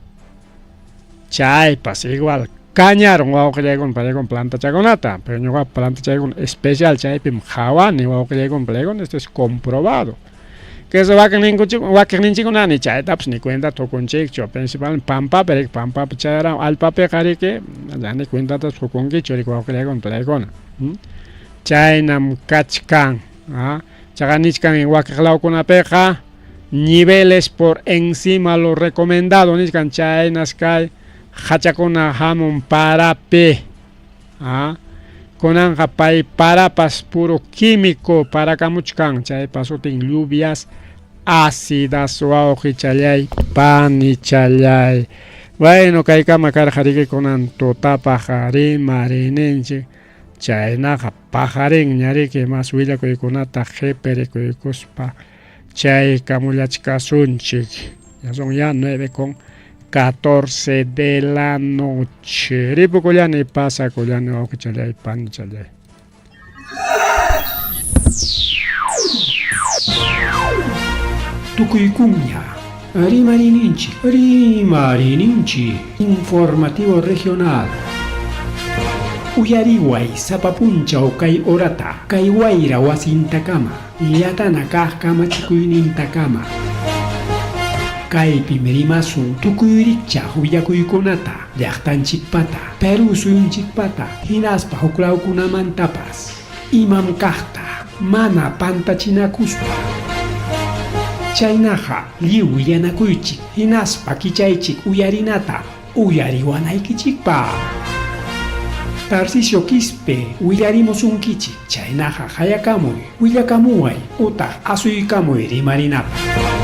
chaypas igual kañarun wawqillaykuna pallaykuna plantachakunata, pero ñuqa plantachaykuna especial chaypim qhawani wawqillaykuna pallaykuna, esto es comprobado. Que eso wakiqninchikuna ni chaytapas ni cuenta tukunchikchu, principalmente pampapi riki, pampapi chayara allpapiqa riki, ya ni cuentatapas qukunkichu riki wawqillaykuna pallaykuna. Chaynam kachkan, chaqa nichkan wakiqlawkunapiqa niveles por encima lo recomendado nichkan chaynas kay hachakuna hamun parapi. Kunanqa pay parapas puro químico parakamuchkan chaypa sutin lluvias ácidas wawqichallay panichallay. Bueno, kaykama karqa riki kunan tutapaq rimariyninchik chaynaqa paqarinña riki mas willakuykunata qhipirikuykuspa chaykamullachkasunchik. Ya son ya 9:14 de la noche. Ripukullani pasakullani wawqichallay panichallay. Tukuykuña Rimariyninchik, Rimariyninchik, informativo regional. Uyariway sapa punchaw kay horata, kay wayra wasintakama, llatana kaq kamachikuynintakama. Kaypim rimasun tukuy rikchaq willakuykunata, llaqtanchikpata, Perú suyunchikpata, hinaspa huklawkunamantapas. Imam kaqta, mana pantachinakuspa. Chaynaqa lliw willanakuychik, hinaspa kichaychik uyarinata, uyariwanaykichikpaq. Tarcisio Quispe willarimusunkichik, chaynaqa hayakamuy, willakamuway, utaq asuykamuy rimarinapaq.